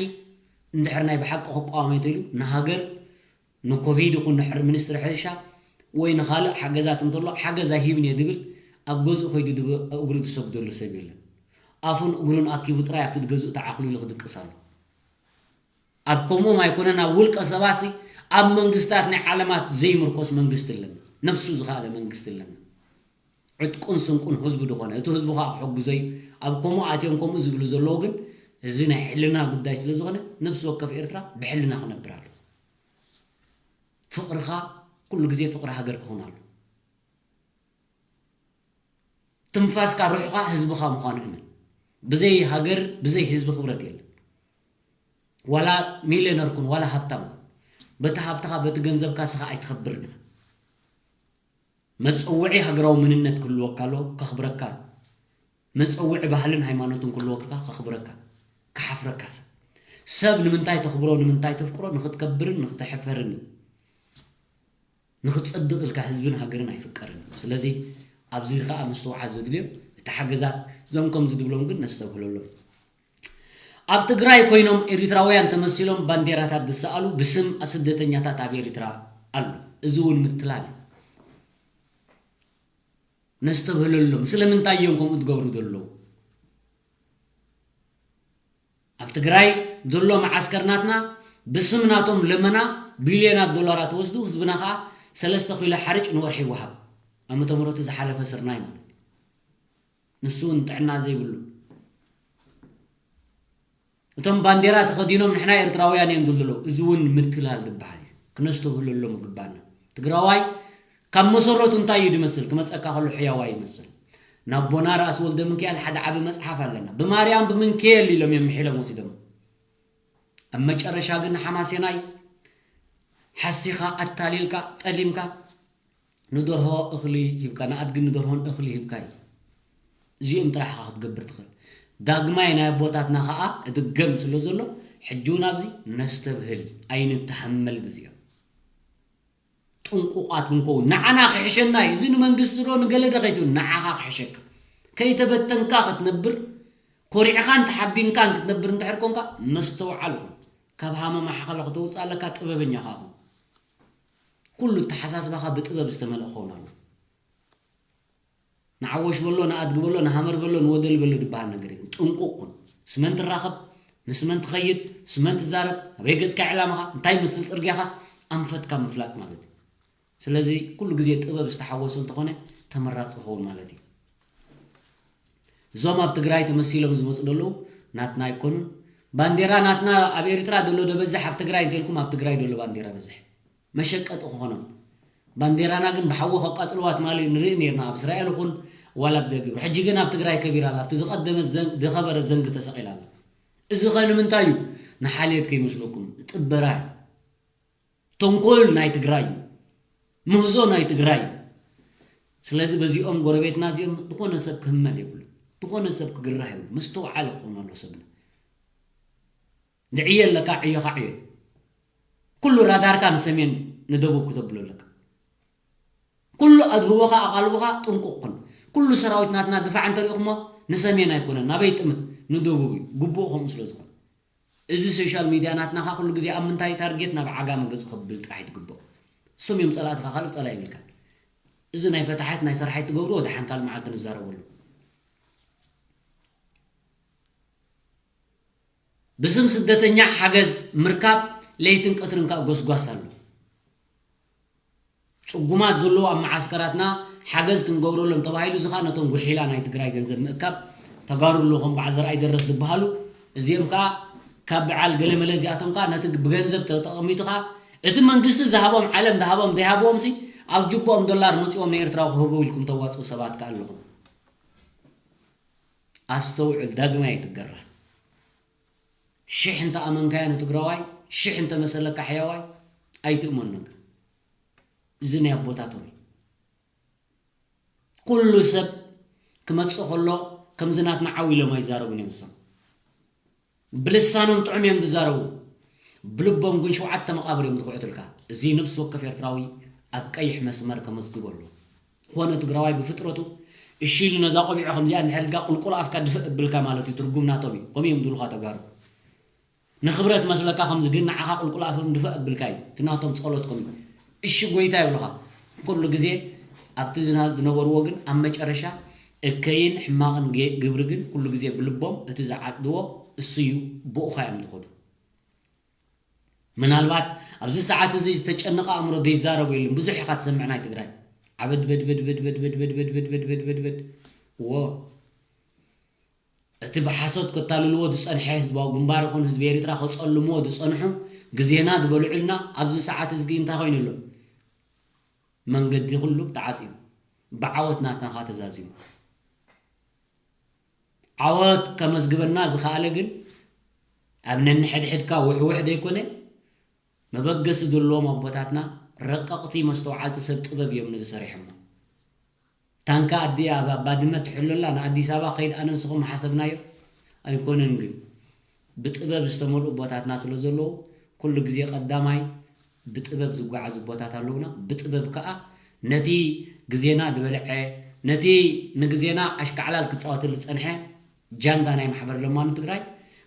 እንድሕር ናይ ብሓቂ ክቃወም እየ ተኢሉ ንሃገር ንኮቪድ ይኹን ንሕር ሚኒስትሪ ሕርሻ ወይ ንኻልእ ሓገዛት እንተሎ ሓገዝ ኣይህብን እየ ዝብል ኣብ ገዝኡ ከይዱ ድብ- እግሩ ዝሰግደሉ ሰብ የለን። ኣፉን እግሩን ኣኪቡ ጥራይ ኣብቲ ገዝኡ ተዓኽሊሉ ክድቅስ ኣሎ። ኣብ ከምኦም ኣይኮነን ኣብ ውልቀ ሰባሲ ኣብ መንግስታት ናይ ዓለማት ዘይምርኮስ መንግስቲ ኣለና። ነብሱ ዝኸኣለ መንግስቲ ኣለና። ዕጥቁን ስንቁን ህዝቡ ዝኾነ እቲ ህዝቡ ከዓ ክሕግዞ እዩ። ኣብ ከምኡ ኣትዮም ከምኡ ዝብሉ ዘለዉ ግን እዚ ናይ ሕልና ጉዳይ ስለ ዝኾነ ነብሲ ወከፍ ኤርትራ ብሕልና ክነብር ኣሎ። ፍቕርኻ ኩሉ ግዜ ፍቕሪ ሃገር ክኾን ኣሎ። ትንፋስካ ሩሕኻ ህዝብኻ ምዃኑ እመን። ብዘይ ሃገር ብዘይ ህዝቢ ክብረት የለን። ዋላ ሚልዮነር ኩን ዋላ ሃብታም ኩን በቲ ሃብትኻ በቲ ገንዘብካ ስኻ ኣይትኸብርን ኢኻ። መፀውዒ ሃገራዊ መንነት ክህልወካ ኣለዎ፣ ከኽብረካ። መፀውዒ ባህልን ሃይማኖትን ክህልወካ ከኽብረካ፣ ክሓፍረካ ሰብ። ሰብ ንምንታይ ተኽብሮ፣ ንምንታይ ተፍቅሮ፣ ንኽትከብርን ንኽትሕፈርን እዩ። ንኽትፀድቕ ኢልካ ህዝብን ሃገርን ኣይፍቀርን እዩ። ስለዚ ኣብዚ ከዓ ምስትውዓል ዘድልዮ እቲ ሓገዛት እዞም ከምዚ ድብሎም ግን ነስተብህለሎም። ኣብ ትግራይ ኮይኖም ኤሪትራውያን ተመሲሎም ባንዴራታት ዝሰኣሉ ብስም ስደተኛታት ኣብ ኤሪትራ ኣሎ። እዚ እውን ምትላል እዩ። ነስተብህለሎም። ስለምንታይ እዮም ከምኡ ዝገብሩ ዘለዉ? ኣብ ትግራይ ዘሎ መዓስከር ናትና ብስም ናቶም ለመና ቢልዮናት ዶላራት ወስዱ ህዝብና ከዓ ሰለስተ ኪሎ ሓርጭ ንወርሒ ይወሃብ። ዓመተ ምሕረቱ ዝሓለፈ ስርናይ ማለት እዩ። ንሱ እውን ጥዕና ዘይብሉ እቶም ባንዴራ ተኸዲኖም ንሕና ኤርትራውያን እዮም ዝብሉ ዘለዉ። እዚ እውን ምትላል ዝበሃል እዩ። ክነስተብህለሎም ይግባና። ትግራዋይ ካብ መሰረቱ እንታይ እዩ ዝመስል? ክመፀካ ከሎ ሕያዋይ ይመስል። ናቦና ራእሲ ወልደ ምንክኤል ሓደ ዓቢ መፅሓፍ ኣለና። ብማርያም ብምንክኤል ኢሎም እዮም ምሒሎም ወሲዶም። ኣብ መጨረሻ ግን ንሓማሴናይ ሓሲኻ ኣታሊልካ ጠሊምካ ንደርሆ እኽሊ ሂብካ፣ ንኣድግን ንደርሆን እኽሊ ሂብካ እዩ። እዚኦም ጥራሕ ኢኻ ክትገብር ትኽእል። ዳግማይ ናይ ኣቦታትና ኸዓ እድገም ስለ ዘሎ ሕጂ እውን ኣብዚ ነስተብህል፣ ኣይንተሓመል ብዚኦም። ጥንቁቓት ክንከውን ንዓና ክሕሸና እዩ። እዚ ንመንግስቲ ዶ ንገለ ዶ ከይትብል ንዓኻ ክሕሸካ። ከይተበተንካ ክትነብር፣ ኮሪዕኻን ተሓቢንካን ክትነብር እንድሕር ኮንካ መስተውዓል ኩን። ካብ ሃመማ ሓኸለ ክተውፅእ ኣለካ፣ ጥበበኛ ኸዓ ኩን። ኩሉ ኣተሓሳስባኻ ብጥበብ ዝተመልአ ክኸውን ኣለዎ። ንዓወሽ በሎ፣ ንኣድጊ በሎ፣ ንሃመር በሎ፣ ንወደል በሎ ዝበሃል ነገር የለን። ጥንቁቕ ኩን። ስመን ትራኸብ፣ ንስመን ትኸይድ፣ ስመን ትዛረብ፣ ኣበይ ገጽካ ዕላማኻ፣ እንታይ ይመስል ጽርግያኻ፣ ኣንፈትካ ምፍላጥ ማለት እዩ። ስለዚ ኩሉ ግዜ ጥበብ ዝተሓወሶ እንተኾነ ተመራጺ ይኸውን ማለት እዩ። እዞም ኣብ ትግራይ ተመሲሎም ዝመፁ ዘለዉ ናትና ኣይኮኑን። ባንዴራ ናትና ኣብ ኤርትራ ዘሎ ዶ በዝሕ ኣብ ትግራይ እንተልኩም ኣብ ትግራይ ዘሎ ባንዴራ በዝሕ። መሸቀጢ ክኾኖም። ባንዴራና ግን ብሓዊ ከቃፅልዋ ትማሊ ንርኢ ነርና ኣብ እስራኤል ይኹን ዋላ ኣብ ደገ። ሕጂ ግን ኣብ ትግራይ ከቢራ ኣላ። ኣብቲ ዝቐደመ ዘን- ዝኸበረ ዘንግ ተሰቒላ ኣላ። እዚ ኸ ንምንታይ እዩ? ንሓልየት ከይመስለኩም። ጥበራ እዩ። ተንኮል ናይ ትግራይ እዩ። ምህዞ ናይ ትግራይ እዩ። ስለዚ በዚኦም ጎረቤትና እዚኦም ዝኾነ ሰብ ክህመል የብሉ። ዝኾነ ሰብ ክግራህ የብሉ። ምስትውዓል ክኾን ኣሎ ሰብና። ድዕየ ኣለካ ዕዮኻ ዕዮ። ኩሉ ራዳርካ ንሰሜን ንደቡብ ክተብሎ ኣለካ። ኩሉ ኣድህቦኻ ኣቓልቦኻ ጥንቁቕ ኩን። ኩሉ ሰራዊት ናትና ድፋዕ እንተሪእኹሞ ንሰሜን ኣይኮነን ናበይ ጥምት ንደቡብ እዩ። ግቡኡ ከምኡ ስለ ዝኾነ። እዚ ሶሻል ሚድያ ናትና ኸዓ ኩሉ ግዜ ኣብ ምንታይ ታርጌት ናብ ዓጋመ ገጹ ከብል ጥራሕ እዩ ትግብኦ። እሶም እዮም ጸላእትኻ ካልእ ጸላኢ የብልካን። እዚ ናይ ፈታሓት ናይ ሰራሓት ትገብርዎ ደሓን ካልእ መዓልቲ ንዛረበሉ። ብስም ስደተኛ ሓገዝ ምርካብ ለይትን ቀትርን ከዓ ጎስጓስ ኣሎ። ጽጉማት ዘለዉ ኣብ መዓስከራትና ሓገዝ ክንገብረሎም ተባሂሉ፣ እዚ ኸዓ ነቶም ጉሒላ ናይ ትግራይ ገንዘብ ምእካብ፣ ተጋሩ ኣለዉ ከም በዓል ዘርኣይ ደረስ ዝበሃሉ፣ እዚኦም ከዓ ካብ በዓል ገለመለ እዚኣቶም ከዓ ነቲ ብገንዘብ ተጠቐሚቱ ከዓ እቲ መንግስቲ ዝሃቦም፣ ዓለም ዝሃቦም ዘይሃብዎም ሲ ኣብ ጅቦኦም ዶላር መፂኦም ንኤርትራዊ ክህቡ ኢልኩም ተዋፅኡ ሰባት ከዓ ኣለኹም። ኣስተውዕል፣ ዳግማይ ኣይትገራ። ሽሕ እንተ ኣመንካዮ ንትግራዋይ፣ ሽሕ እንተ መሰለካ ሕያዋይ ኣይትእመኖ። ግን እዚ ናይ ኣቦታቶም እዩ። ኩሉ ሰብ ክመጽእ ከሎ ከምዚ ናትና ዓው ኢሎም ኣይዛረቡን እዮም። እሶም ብልሳኖም ጥዑም እዮም ዝዛረቡ፣ ብልቦም ግን ሸውዓተ መቓብር እዮም ዝኹዕቱልካ። እዚ ነብሲ ወከፍ ኤርትራዊ ኣብ ቀይሕ መስመር ከመዝግቦ ኣሎ። ዝኾነ ትግራዋይ ብፍጥረቱ እሺ ኢሉ ነዛ ቆቢዖ ከምዚኣ እንድሕር ኢልካ ቁልቁል ኣፍካ ድፍእ እብልካ ማለት እዩ፣ ትርጉም ናቶም እዩ። ከምኡ እዮም ዝብሉኻ ተጋሩ። ንኽብረት መስለካ ከምዚ ግን ንዓኻ ቁልቁል ኣፎም ድፍእ እብልካ እዩ። እቲ ናቶም ጸሎት ከምኡ እዩ። እሺ ጎይታ ይብሉኻ። ኩሉ ግዜ ኣብቲ ዝና-፣ ዝነበርዎ ግን ኣብ መጨረሻ እከይን ሕማቕን ጌ-፣ ግብሪ ግን ኩሉ ግዜ ብልቦም እቲ ዝዓጽድዎ እሱ እዩ፣ ብኡኻ እዮም ዝኸዱ። ምናልባት ኣብዚ ሰዓት እዚ ዝተጨነቐ ኣእምሮ ዘይዛረቡ የለን። ብዙሕ ኢኻ ትሰምዕ ናይ ትግራይ። ዓበድ በድ በድ በድ በድ በድ በድ በድ በድ በድ በድ በድ በድ። እዎ። እቲ ብሓሶት ከታልልዎ ዝጸንሐ ህዝባዊ ግንባር ይኹን ህዝቢ ኤርትራ ከጸልምዎ ዝጸንሑ ግዜና ዝበልዑልና ኣብዚ ሰዓት እዚ እንታይ ኮይኑ ኣሎ? መንገዲ ኩሉ ተዓጽዩ። ብዓወት ናትና ኸኣ ተዛዚሙ። ዓወት ከመዝግበና ዝኸኣለ ግን ኣብ ነንሕድሕድካ ውሕውሕ ዘይኮነ፣ መበገሲ ዘለዎም ኣቦታትና ረቀቕቲ መስተውዓልቲ ሰብ ጥበብ እዮም ነዚ ሰሪሖሞ። ታንካ ኣዲ ኣብ ባድመ ትሕሎ ኣላ፣ ንኣዲስ ኣበባ ከይድ ኣነ ንስኹም ሓሰብናዮ ኣይኮነን። ግን ብጥበብ ዝተመልኡ ኣቦታትና ስለ ዘለዉ ኩሉ ግዜ ቀዳማይ ብጥበብ ዝጓዓዙ ኣቦታት ኣለዉና። ብጥበብ ከኣ ነቲ ግዜና ዝበልዐ፣ ነቲ ንግዜና ኣሽካዕላል ክጻወተሉ ዝጸንሐ ጃንዳ ናይ ማሕበር ለማኑ ትግራይ፣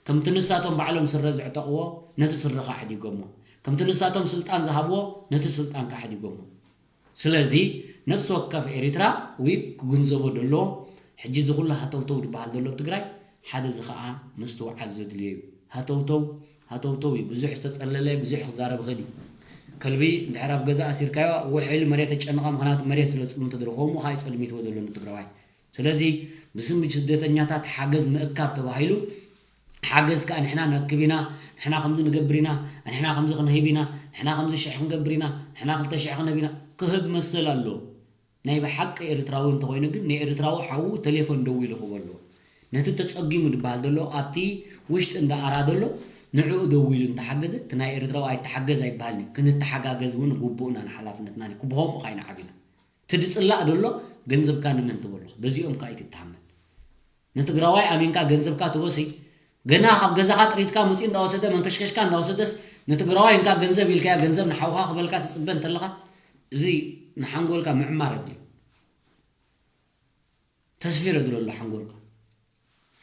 ከምቲ ንሳቶም ባዕሎም ስረ ዘዕጠቕዎ ነቲ ስረ ከኣ ኣሕዲጎሞ፣ ከምቲ ንሳቶም ስልጣን ዝሃብዎ ነቲ ስልጣን ከኣ ኣሕዲጎሞ። ስለዚ ነፍሲ ወከፍ ኤሪትራዊ ክግንዘቦ ደለዎ፣ ሕጂ እዚ ኩሉ ሃተውተው ዝበሃል ዘሎ ኣብ ትግራይ፣ ሓደ እዚ ከኣ ምስትውዓል ዘድልዮ እዩ። ሃተውተው፣ ሃተውተው እዩ። ብዙሕ ዝተጸለለ፣ ብዙሕ ክዛረብ ይኽእል እዩ። ከልቢ እንድሕር ኣብ ገዛ ኣሲርካዮ፣ ውሕ ኢሉ መሬት የጨንቓ፣ ምኽንያቱ መሬት ስለ ዝጽልምቶ ዘሎ። ከምኡ ከኣ እዩ ጸልሚትዎ ዘሎ ንትግራዋይ። ስለዚ ብስም ስደተኛታት ሓገዝ ምእካብ ተባሂሉ፣ ሓገዝ ከኣ ንሕና ነክብ ኢና፣ ንሕና ከምዚ ንገብር ኢና፣ ንሕና ከምዚ ክንህብ ኢና፣ ንሕና ከምዚ ሽሕ ክንገብር ኢና፣ ንሕና ክልተ ሽሕ ክንህብ ኢና፣ ክህብ መሰል ኣለዎ። ናይ ብሓቂ ኤርትራዊ እንተኾይኑ ግን ንኤርትራዊ ሓዉ ቴሌፎን ደዊሉ ክህቦ ኣለዎ። ነቲ ተጸጊሙ ዝበሃል ዘሎ ኣብቲ ውሽጢ እንዳ ኣራ ዘሎ ንዕኡ ደዊሉ እንተሓገዘ፣ እቲ ናይ ኤርትራዊ ኣይተሓገዝ ኣይበሃልን እዩ። ክንተሓጋገዝ እውን ግቡእናን ሓላፍነትናን እዩ። ብኸምኡ ኸኣ ኢና ዓቢና። እቲ ዝጽላእ ዘሎ ገንዘብካ ንመን ትህቦ ኣለኻ? በዚኦም ከኣ ኣይትተሃመል። ንትግራዋይ ኣሚንካ ገንዘብካ ትህቦሲ፣ ገና ካብ ገዛኻ ጥሪትካ መጺኡ እንዳወሰደ፣ መንከሽከሽካ እንዳወሰደስ፣ ንትግራዋይ እንካ ገንዘብ ኢልካዮ፣ ገንዘብ ንሓውኻ ክበልካ ትጽበ እንተለኻ፣ እዚ ንሓንጎልካ ምዕማር የድልዮ። ተስፊር የድሎ ኣሎ ሓንጎልካ።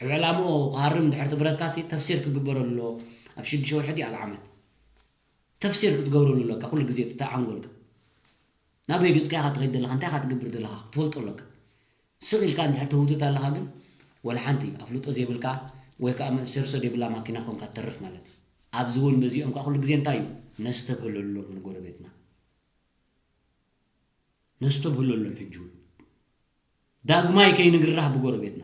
ኣብ ዕላምኡ ክሃርም እንድሕር ትብረትካሲ፣ ተፍሲር ክግበረሉ ኣለዎ። ኣብ ሽዱሽተ ወርሒ ድዩ ኣብ ዓመት? ተፍሲር ክትገብረሉ ኣለካ ኩሉ ግዜ እቲ ሓንጎልካ። ናበይ ገጽካ ኢኻ ትኸይድ ዘለኻ? እንታይ ኢኻ ትገብር ዘለኻ? ክትፈልጦ ኣለካ። ስቕ ኢልካ እንድሕር ትህውትት ኣለኻ ግን፣ ወላ ሓንቲ ኣፍልጦ ዘይብልካ ወይ ከኣ መ-፣ ሴርሶ ዘይብላ ማኪና ኮንካ ትተርፍ ማለት እዩ። ኣብዚ እውን በዚኦም ከኣ ኩሉ ግዜ እንታይ እዩ? ነስተብህለሎም ንጎረቤትና። ነስተብህለሎም ሕጂ እውን። ዳግማይ ከይንግራህ ብጎረቤትና።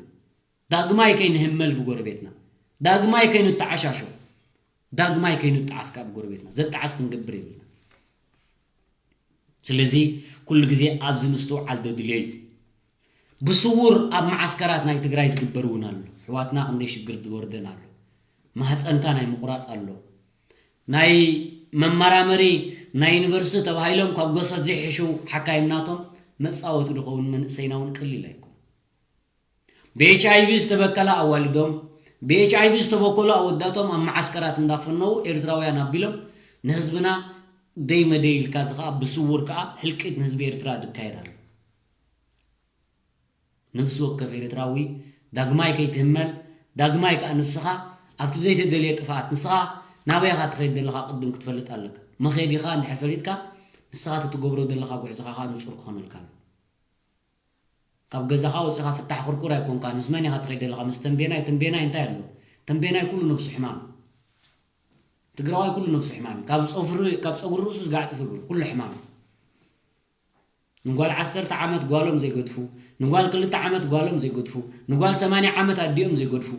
ዳግማይ ከይንህመል ብጎረቤትና። ዳግማይ ከይንተዓሻሾ። ዳግማይ ከይንጠዓስ ከኣ ብጎረቤትና። ዘጠዓስ ክንገብር የብልና። ስለዚ ኩሉ ግዜ ኣብዚ ምስትውዓል ዘድልዮ እዩ። ብስውር ኣብ መዓስከራት ናይ ትግራይ ዝግበር እውን ኣሎ። ኣሕዋትና ክንደይ ሽግር ዝወርደን ኣሎ። ማህፀንካ ናይ ምቑራፅ ኣሎ። ናይ መመራመሪ ናይ ዩኒቨርሲቲ ተባሂሎም ካብ ጎሰት ዘይሕሹ ሓካይም ናቶም መፃወቲ ዝኸውን መንእሰይና እውን ቀሊል ኣይኮን። ብ ኤች ኣይ ቪ ዝተበከላ ኣዋልዶም፣ ብ ኤች ኣይ ቪ ዝተበከሉ ኣወዳቶም ኣብ መዓስከራት እንዳፈነዉ ኤርትራውያን ኣቢሎም ንህዝብና ደይ መደይ ኢልካ፣ እዚ ከኣ ብስውር ከኣ ህልቂት ንህዝቢ ኤርትራ ዝካየድ ኣሎ። ነብሲ ወከፍ ኤርትራዊ ዳግማይ ከይትህመል፣ ዳግማይ ከኣ ንስኻ ኣብቲ ዘይተደልየ ጥፍኣት፣ ንስኻ ናበይ ኢኻ ትኸይድ ዘለኻ ቅድም ክትፈልጥ ኣለካ። መኸዲኻ እንድሕር ፈሊጥካ፣ ንስኻ እቲ ትገብሮ ዘለኻ ጉዕዞኻ ከኣ ንጹር ክኾነልካ ኣለዎ። ካብ ገዛኻ ወጺኻ ፍታሕ ኩርኩር ኣይኮንካን። ምስ መን ኢኻ ትኸይድ ዘለኻ? ምስ ተንቤናይ? ተንቤናይ እንታይ ኣለዎ? ተንቤናይ ኩሉ ነብሱ ሕማም። ትግራዋይ ኩሉ ነብሱ ሕማም። ካብ ጸፍሪ፣ ካብ ጸጉሪ ርእሱ ዝጋዕ ጽፍሪ ኩሉ ሕማም። ንጓል ዓሰርተ ዓመት ጓሎም ዘይገድፉ፣ ንጓል ክልተ ዓመት ጓሎም ዘይገድፉ፣ ንጓል ሰማንያ ዓመት ኣዲኦም ዘይገድፉ፣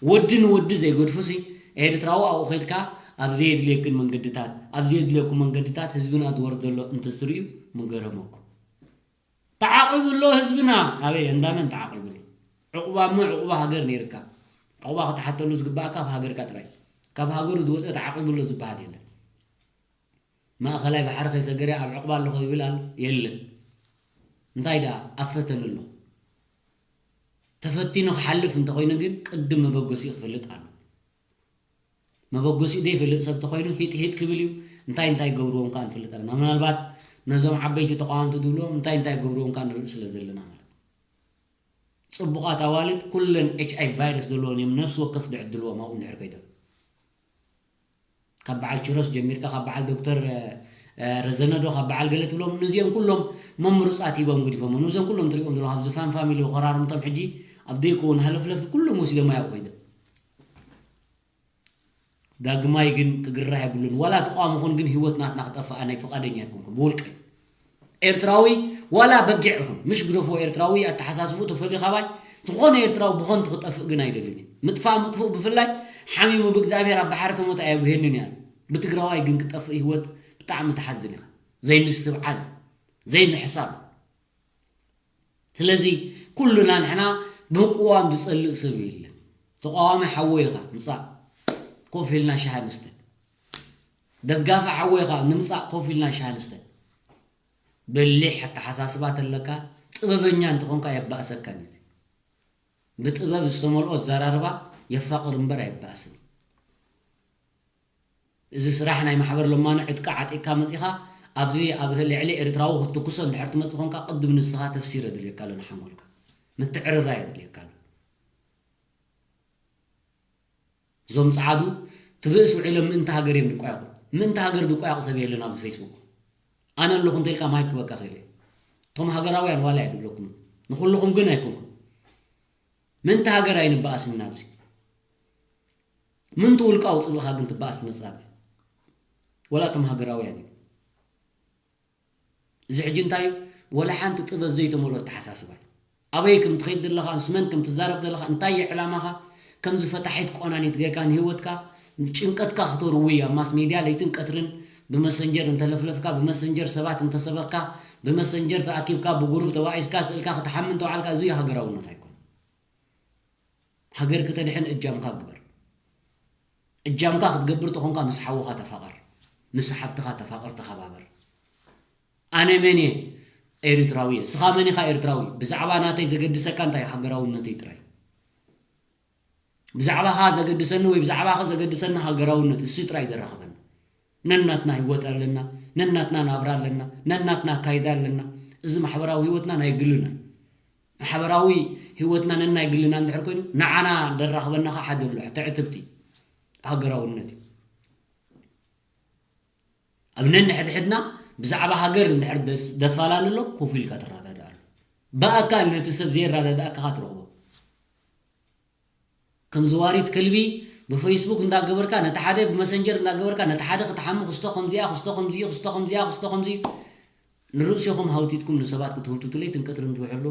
ወዲ ንወዲ ዘይገድፉ ሲ ኤርትራዊ ኣብኡ ከድካ ኣብ ዘየድልየክን መንገድታት ኣብ ዘየድልየኩም መንገድታት ህዝብና ዝወርድ ዘሎ እንተዝትርእዩ ምገረመኩም። ተዓቂቡ ኣሎ ህዝብና። ኣበይ እንዳመን ተዓቂቡ ኣሎ? ዕቑባ እሞ ዕቑባ ሃገር ነይርካ። ዕቑባ ክትሓተሉ ዝግባእካ ኣብ ሃገርካ ጥራይ። ካብ ሃገሩ ዝወፀ ተዓቂቡ ኣሎ ዝበሃል የለን። ማእኸላይ ባሕሪ ከይሰገረ ኣብ ዕቑባ ኣለኹ ይብል ኣሎ? የለን። እንታይ ደኣ ኣብ ፈተነ ኣለኹ። ተፈቲኑ ክሓልፍ እንተኾይኑ ግን ቅድም መበገሲኡ ክፈልጥ ኣሎ። መበገሲኡ ዘይፈልጥ ሰብ ተኾይኑ ሂጥ ሂጥ ክብል እዩ። እንታይ እንታይ ገብርዎም ከዓ ንፈልጥ ኣለና። ምናልባት ነዞም ዓበይቲ ተቃወምቲ ዝብልዎም እንታይ እንታይ ገብርዎም ከዓ ንርኢ ስለ ዘለና ማለት እዩ። ፅቡቓት ኣዋልድ ኩለን ኤች ኣይ ቫይረስ ዘለዎን እዮም ነፍሲ ወከፍ ድዕድልዎም ኣብኡ እንድሕር ከይዶም ካብ በዓል ችሮስ ጀሚርካ ካብ በዓል ዶክተር ረዘነዶ ካብ በዓል ገለ ትብሎም እዚኦም ኩሎም መምሩፃት ሂቦም ገዲፎም ነዞም ኩሎም ትሪኦም ዘለኹም ኣብዚ ፋን ፋሚሊ ወኸራርምቶም ሕጂ ኣብ ዘይከውን ሃለፍለፍቲ ኩሎም ወሲዶም ኣያብ ኮይዶም ዳግማይ ግን ክግራህ የብሉን ዋላ ተቃዋሚ ኹን ግን ህይወት ናትና ክጠፍእ ኣነ ፍቃደኛ ኣይኮንኩን ብውልቀይ ኤርትራዊ ዋላ በጊዕ ይኹን ምሽ ግደፎ ኤርትራዊ ኣተሓሳስብኡ ተፈልዩ ካባይ ዝኾነ ኤርትራዊ ብኾንቱ ክጠፍእ ግን ኣይደልን እየ ምጥፋእ ምጥፍኡ ብፍላይ ሓሚሙ ብእግዚኣብሔር ኣብ ባሕሪ ተሞተ ኣየጉሄንን እያ ብትግራዋይ ግን ክጠፍእ ህይወት ብጣዕሚ ትሓዝን ኢኻ ዘይምስትብዓል ዘይምሕሳብ ስለዚ ኩሉና ንሕና ብምቅዋም ዝጸልእ ሰብ የለን። ተቃዋሚ ሓወይ ኢኻ ምጻእ ኮፍ ኢልና ሻሂ ንስተ። ደጋፊ ሓወይ ኢኻ ንምጻእ ኮፍ ኢልና ሻሂ ንስተ። በሊሕ ኣተሓሳስባ ተለካ ጥበበኛ እንተኾንካ የባእሰካን እዩ። ብጥበብ ዝተመልኦ ኣዘራርባ የፋቕር እምበር ኣየባእስን እዩ። እዚ ስራሕ ናይ ማሕበር ለማኖ ዕጥቂ ዓጢቕካ መጺኻ ኣብዚ ኣብ ልዕሊ ኤርትራዊ ክትትኩሶ እንድሕር ትመጽእ ኮንካ ቅድም ንስኻ ተፍሲር የድልየካ ኣሎ ንሓንጎልካ ምትዕርራይ የድልየካ ኣሎ እዞም ጸዓዱ ትብእስ ውዒሎም ምእንቲ ሃገር እዮም ድቋየቑ ምእንቲ ሃገር ድቋየቑ ሰብ የለን ኣብዚ ፌስቡክ ኣነ ኣለኹ እንተልካ ማይክ ክበካ ክእል እየ እቶም ሃገራውያን ዋላ እየ ድብለኩም ንኩልኹም ግን ኣይኮንኩም ምእንቲ ሃገር ኣይንበኣስን ኢና ኣብዚ ምንቱ ውልቃዊ ጽልእኻ ግን ትበኣስ ትመጽእ ኣብዚ ወላ እቶም ሃገራውያን እዩ እዚ ሕጂ እንታይ እዩ ወላ ሓንቲ ጥበብ ዘይተመልኦ ኣተሓሳስባ እዩ ኣበይ ከም ትኸይድ ዘለኻ ምስ መን ከም ትዛረብ ዘለኻ እንታይ እዩ ዕላማኻ ከምዚ ፈታሒት ቆናኒት ጌርካ ንህይወትካ ጭንቀትካ ክተርዊ ኣብ ማስ ሜድያ ለይትን ቀትርን ብመሰንጀር እንተለፍለፍካ ብመሰንጀር ሰባት እንተሰበክካ ብመሰንጀር ተኣኪብካ ብጉሩብ ተባኢስካ ስእልካ ክትሓምን ተባዕልካ እዚ ሃገራውነት ኣይኮነ ሃገር ክተድሕን እጃምካ ግበር። እጃምካ ክትገብር ተኾንካ ምስ ሓውኻ ተፋቐር፣ ምስ ሓብትኻ ተፋቐር ተኸባበር። ኣነ መን እየ ኤርትራዊ እየ፣ ስኻ መን ኢኻ ኤርትራዊ? ብዛዕባ ናተይ ዘገድሰካ እንታይ ሃገራውነተይ ጥራይ። ብዛዕባኻ ዘገድሰኒ ወይ ብዛዕባኺ ዘገድሰኒ ሃገራውነት እሱ ጥራይ ዘራኽበኒ። ነናትና ህይወት ኣለና፣ ነናትና ናብራ ኣለና፣ ነናትና ኣካይዳ ኣለና። እዚ ማሕበራዊ ህይወትና ናይ ግልና እዩ። ማሕበራዊ ህይወትና ነናይ ግልና እንድሕር ኮይኑ ንዓና ደራኽበና ከዓ ሓደ ኣሎ ትዕትብቲ ሃገራውነት እዩ ኣብ ነንሕድሕድና ብዛዕባ ሃገር እንድሕር ደፋላልሎ ኮፍ ኢልካ ትረዳድኣሉ ብኣካል ነቲ ሰብ ዘየረዳድኣካ ትረኽቦ ከም ዝዋሪት ከልቢ ብፈይስቡክ እንዳገበርካ ነቲ ሓደ ብመሰንጀር እንዳገበርካ ነቲ ሓደ ክትሓሙ ክስቶ ከምዚኣ ክስቶ ከምዚ ክስቶ ከምዚኣ ክስቶ ከምዚ ንርእሲኹም ሃውቲትኩም ንሰባት ክትህውትቱ ለይትን ቀትርን ትውሕሉ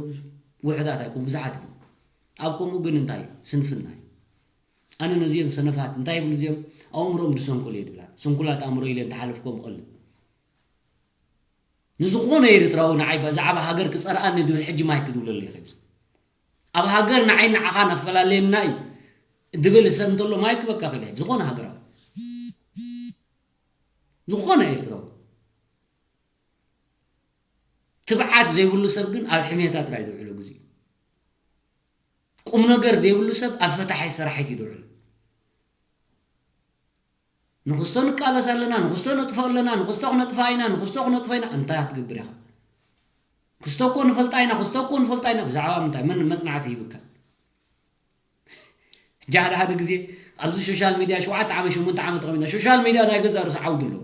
ውሕዳት ኣይኩም ብዙሓት ኢኹም ኣብ ከምኡ ግን እንታይ እዩ ስንፍና እዩ ኣነ ነዚኦም ሰነፋት እንታይ ይብሉ እዚኦም ኣእምሮም ድሰንኩል እየ ድብላ ስንኩላት ኣእምሮ ኢለ እንተሓለፍኮም እቐልብ ንዝኾነ ኤርትራዊ ንዓይ ብዛዕባ ሃገር ክጸርኣኒ ዝብል ሕጂ ማይክ ድብለሉ ይኽእል ኣብ ሃገር ንዓይ ንዓኻ ነፈላለየና እዩ ድብል ሰብ እንተሎ ማይክ በቃ ክለ ዝኾነ ሃገራዊ ዝኾነ ኤርትራዊ ትብዓት ዘይብሉ ሰብ ግን ኣብ ሕሜታ ጥራይ ዝውዕሎ ግዜ ቁም ነገር ዘይብሉ ሰብ ኣብ ፈታሒ ሰራሒት እዩ ዝውዕሎ ንኽስቶ ንቃለስ ኣለና ንኽስቶ ነጥፍኦ ኣለና ንኽስቶ ክነጥፍኣ ኢና ንኽስቶ ክነጥፍኦ ኢና እንታይ ክትገብር ኢኻ ክስቶ እኮ ንፈልጣ ኢና ክስቶ እኮ ንፈልጣ ኢና ብዛዕባ ምንታይ መን መጽናዕቲ ሂብካ ሕጂ ሓደ ሓደ ግዜ ኣብዚ ሶሻል ሚድያ ሸውዓተ ዓመት ሸሞንተ ዓመት ተቐሚጥና ሶሻል ሚድያ ናይ ገዛ ርእሱ ዓውዲ ኣለዎ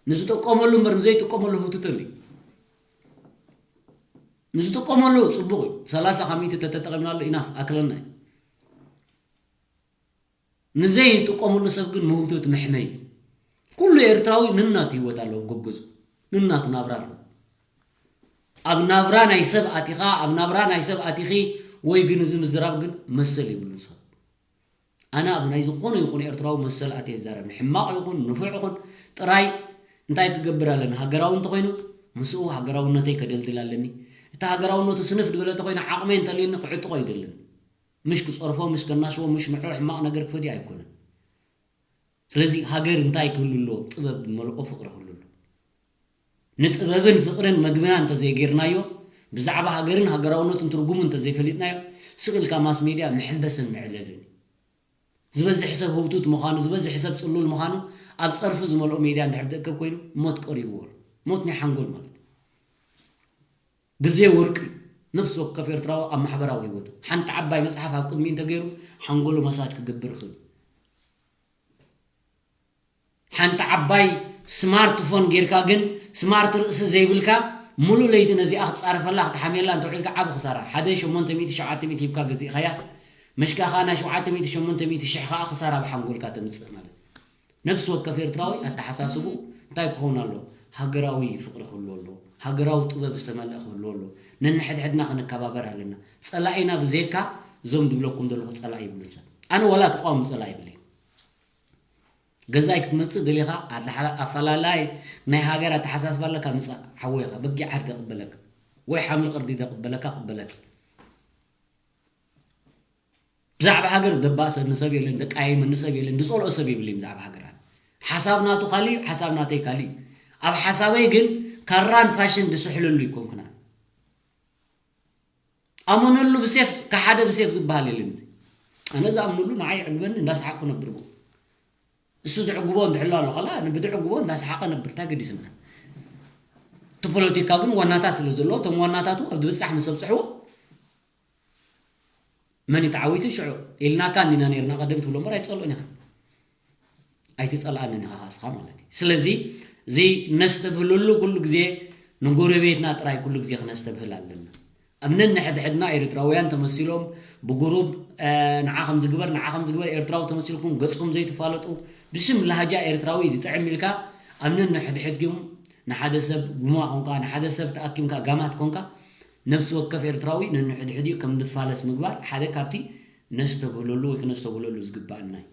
ንዝጥቀመሉ እምበር ንዘይጥቀመሉ ህውትተሉ እዩ ንዝጥቀመሉ ፅቡቕ እዩ ሰላሳ ካብ ሚእቲ ተተጠቒምናሉ ኢናፍ ኣክለና እዩ ንዘይጥቀመሉ ሰብ ግን መውትት መሕመይ ኩሉ ኤርትራዊ ንናቱ ህይወት ኣለዎ ጎግዙ ንናቱ ናብራ ኣለዎ ኣብ ናብራ ናይ ሰብ ኣቲኻ፣ ኣብ ናብራ ናይ ሰብ ኣቲኺ ወይ ግን እዚ ምዝራብ ግን መሰል የብሉን ሰብ። ኣነ ኣብ ናይ ዝኾነ ይኹን ኤርትራዊ መሰል ኣትየ ይዛረብ። ንሕማቕ ይኹን ንፉዕ ይኹን ጥራይ እንታይ ክገብር ኣለኒ? ሃገራዊ እንተኾይኑ ምስኡ ሃገራውነተይ ከደልድል ኣለኒ። እቲ ሃገራውነቱ ስንፍ ዝበለ እንተኾይኑ ዓቕመይ እንተልዩኒ ክዕጥቖ ይደልን። ምሽ ክጸርፎ፣ ምሽ ከናሽዎ፣ ምሽ ንዑ ሕማቕ ነገር ክፈትዮ ኣይኮነን። ስለዚ ሃገር እንታይ ክህሉ ኣለዎ? ጥበብ ዝመልኦ ፍቕሪ ክህሉ ኣለዎ። ንጥበብን ፍቕርን መግብና እንተዘይጌርናዮ፣ ብዛዕባ ሃገርን ሃገራውነትን ትርጉሙ እንተዘይፈሊጥናዮ፣ ስቕ ኢልካ ማስ ሜድያ መሐንበስን መዕለልን እዩ። ዝበዝሕ ሰብ ህውቱት ምዃኑ፣ ዝበዝሕ ሰብ ጽሉል ምዃኑ ኣብ ጸርፊ ዝመልኦ ሜድያ እንድሕር ዝእከብ ኮይኑ ሞት ቀሪብዎ ኣሎ። ሞት ናይ ሓንጎል ማለት እዩ። ግዜ ወርቂ እዩ። ነፍሲ ወከፍ ኤርትራዊ ኣብ ማሕበራዊ ህይወቱ ሓንቲ ዓባይ መጽሓፍ ኣብ ቅድሚኡ እንተገይሩ ሓንጎሉ ማሳጅ ክገብር ይኽእል እዩ። ሓንቲ ዓባይ ስማርትፎን ጌርካ ግን ስማርት ርእሲ ዘይብልካ፣ ሙሉእ ለይቲ ነዚኣ ክትጻረፈላ ክትሓምየላ እንተውዒልካ ዓቢ ክሳራ። ሓደ ሸሞንተ ሚእቲ ሸውዓተ ሚእቲ ሂብካ ገዚእካያስ፣ መሽካ ከኣ ናይ ሸውዓተ ሚእቲ ሸሞንተ ሚእቲ ሽሕ ከኣ ክሳራ ኣብ ሓንጎልካ ተምጽእ ማለት እዩ። ነፍሲ ወከፍ ኤርትራዊ ኣተሓሳስብኡ እንታይ ክኸውን ኣለዎ? ሃገራዊ ፍቕሪ ክህልዎ ኣለዎ። ሃገራዊ ጥበብ ዝተመልአ ክህልዎ ኣለዎ። ነንሕድሕድና ክንከባበር ኣለና። ጸላኢና ብዘይካ እዞም ድብለኩም ዘለኹ ጸላኢ ይብሉን ሰብ። ኣነ ዋላ ተቃዋሚ ጸላኢ ይብለይ። ገዛይ ክትመጽእ ደሊኻ ኣተሓላ-፣ ኣፈላላይ ናይ ሃገር ኣተሓሳስባ ኣለካ ምጻእ ሓወይ ኢኻ። በጊዕ ዓዲ ክበለካ ወይ ሓምሊ ቅርዲ ክበለካ ክበለኪ። ብዛዕባ ሃገር ደባእሰኒ ሰብ የለን፣ ደቃየመኒ ሰብ የለን፣ ዝጸልኦ ሰብ የብለይን ብዛዕባ ሃገር። ኣነ ሓሳብ ናቱ ካሊእ፣ ሓሳብ ናተይ ካሊእ። ኣብ ሓሳበይ ግን ካራን ፋሽን ዝስሕለሉ ኣይኮንኩን ኣነ። ኣመነሉ ብሴፍ፣ ከሓደ ብሴፍ ዝበሃል የለን። እዚ ኣነ ዝኣምነሉ ንዓይ ይዕግበኒ፣ እንዳሰሓቅኩ ነብር ብኡ። እሱ ዝዕግቦ እንድሕሎ ኣሎ ከላ፣ ብትዕግቦ እንዳሰሓቀ ነብር፣ እንታይ ገዲስና? እቲ ፖለቲካ ግን ዋናታት ስለ ዘለዎ፣ እቶም ዋናታቱ ኣብ ዝብጻሕ ምስ ኣብጽሕዎ፣ መን እዩ ተዓዊቱ ሽዑ ኢልናካ እንዲና ነይርና ቀደም ትብሎ እምበር ኣይትጸልኦን ኢኻ። ኣይትጸልኣንን ኢኻ ኻስኻ ማለት እዩ። ስለዚ እዚ ነስተብህለሉ ኩሉ ግዜ ንጎረቤትና ጥራይ ኩሉ ግዜ ክነስተብህል ኣለና። ኣብ ነንሕድሕድና ኤርትራውያን ተመሲሎም ብጉሩብ፣ እ፣ ንዓ ከም ዝግበር፣ ንዓ ከም ዝግበር፣ ኤርትራዊ ተመሲልኩም ገጽኩም ዘይትፋለጡ፣ ብስም ላህጃ ኤርትራዊ ዝጥዕም ኢልካ ኣብ ነንሕድሕድኩም ንሓደ ሰብ ጉማ ኮንካ፣ ንሓደ ሰብ ተኣኪምካ ጋማት ኮንካ፣ ነፍሲ ወከፍ ኤርትራዊ ነንሕድሕዲኡ ከም ዝፋለስ ምግባር ሓደ ካብቲ ነስተብህለሉ ወይ ክነስተብህለሉ ዝግባኣና እዩ።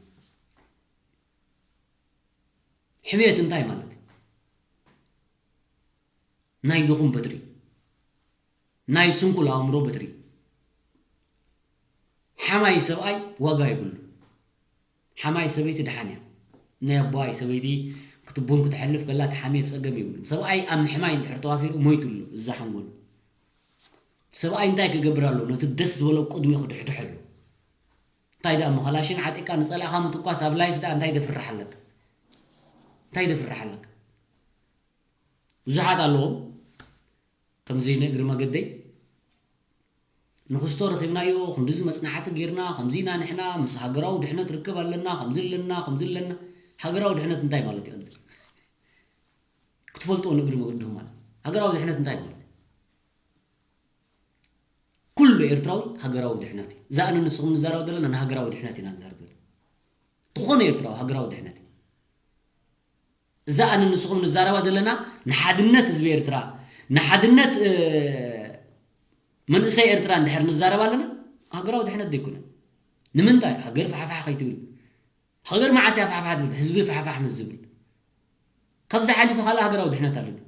ሕምየት እንታይ ማለት እዩ? ናይ ድኹም በትሪ፣ ናይ ስንኩል ኣእምሮ በትሪ። ሓማይ ሰብኣይ ዋጋ የብሉ። ሓማይ ሰበይቲ ደሓን እያ። ናይ ኣቦኣይ ሰበይቲ ክትቡን ክትሐልፍ ከላ እቲ ሓምየት ጸገም የብሉን። ሰብኣይ ኣብ ምሕማይ እንድሕር ተዋፊሩ ሞይቱ ኣሎ፣ እዛ ሓንጎሉ። ሰብኣይ እንታይ ክገብር ኣሎ? ነቲ ደስ ዝበሎ ቅድሚኡ ክድሕድሕ ኣሎ። እንታይ ደኣ እሞ፣ ካላሽን ዓጢቃ ንጸላእኻ ምትኳስ ኣብ ላይፍ ደኣ እንታይ ደፍርሕ ኣለካ? እንታይ ደፍርሕ ኣለካ? ብዙሓት ኣለዎም። ከምዚ ንእግሪ መገደይ ንኽስቶ ረኺብናዮ፣ ክንድዚ መጽናዕቲ ጌርና፣ ከምዚ ኢና ንሕና ምስ ሃገራዊ ድሕነት ርክብ ኣለና፣ ከምዚ ኣለና፣ ከምዚ ኣለና። ሃገራዊ ድሕነት እንታይ ማለት እዩ? ኣንተ ክትፈልጦ ንእግሪ መገድኹም ማለት። ሃገራዊ ድሕነት እንታይ ማለት እዩ? ኩሉ ኤርትራዊ ሃገራዊ ድሕነት እዩ። እዛ ኣነ ንስኹም ንዛረብ ዘለና ንሃገራዊ ድሕነት ኢና ንዛረብ ዘለና። ዝኾነ ኤርትራዊ ሃገራዊ ድሕነት እዩ። እዛ ኣነ ንስኹም ንዛረባ ዘለና ንሓድነት ህዝቢ ኤርትራ፣ ንሓድነት፣ እ፣ መንእሰይ ኤርትራ እንድሕር ንዛረብ ኣለና፣ ሃገራዊ ድሕነት ዘይኮነ። ንምንታይ? ሃገር ፋሕፋሕ ከይትብል። ሃገር መዓስ እያ ፋሕፋሕ ትብል? ህዝቢ ፋሕፋሕ ምስ ዝብል። ካብዚ ሓሊፉ ካልእ ሃገራዊ ድሕነት ኣሎ ድዩ?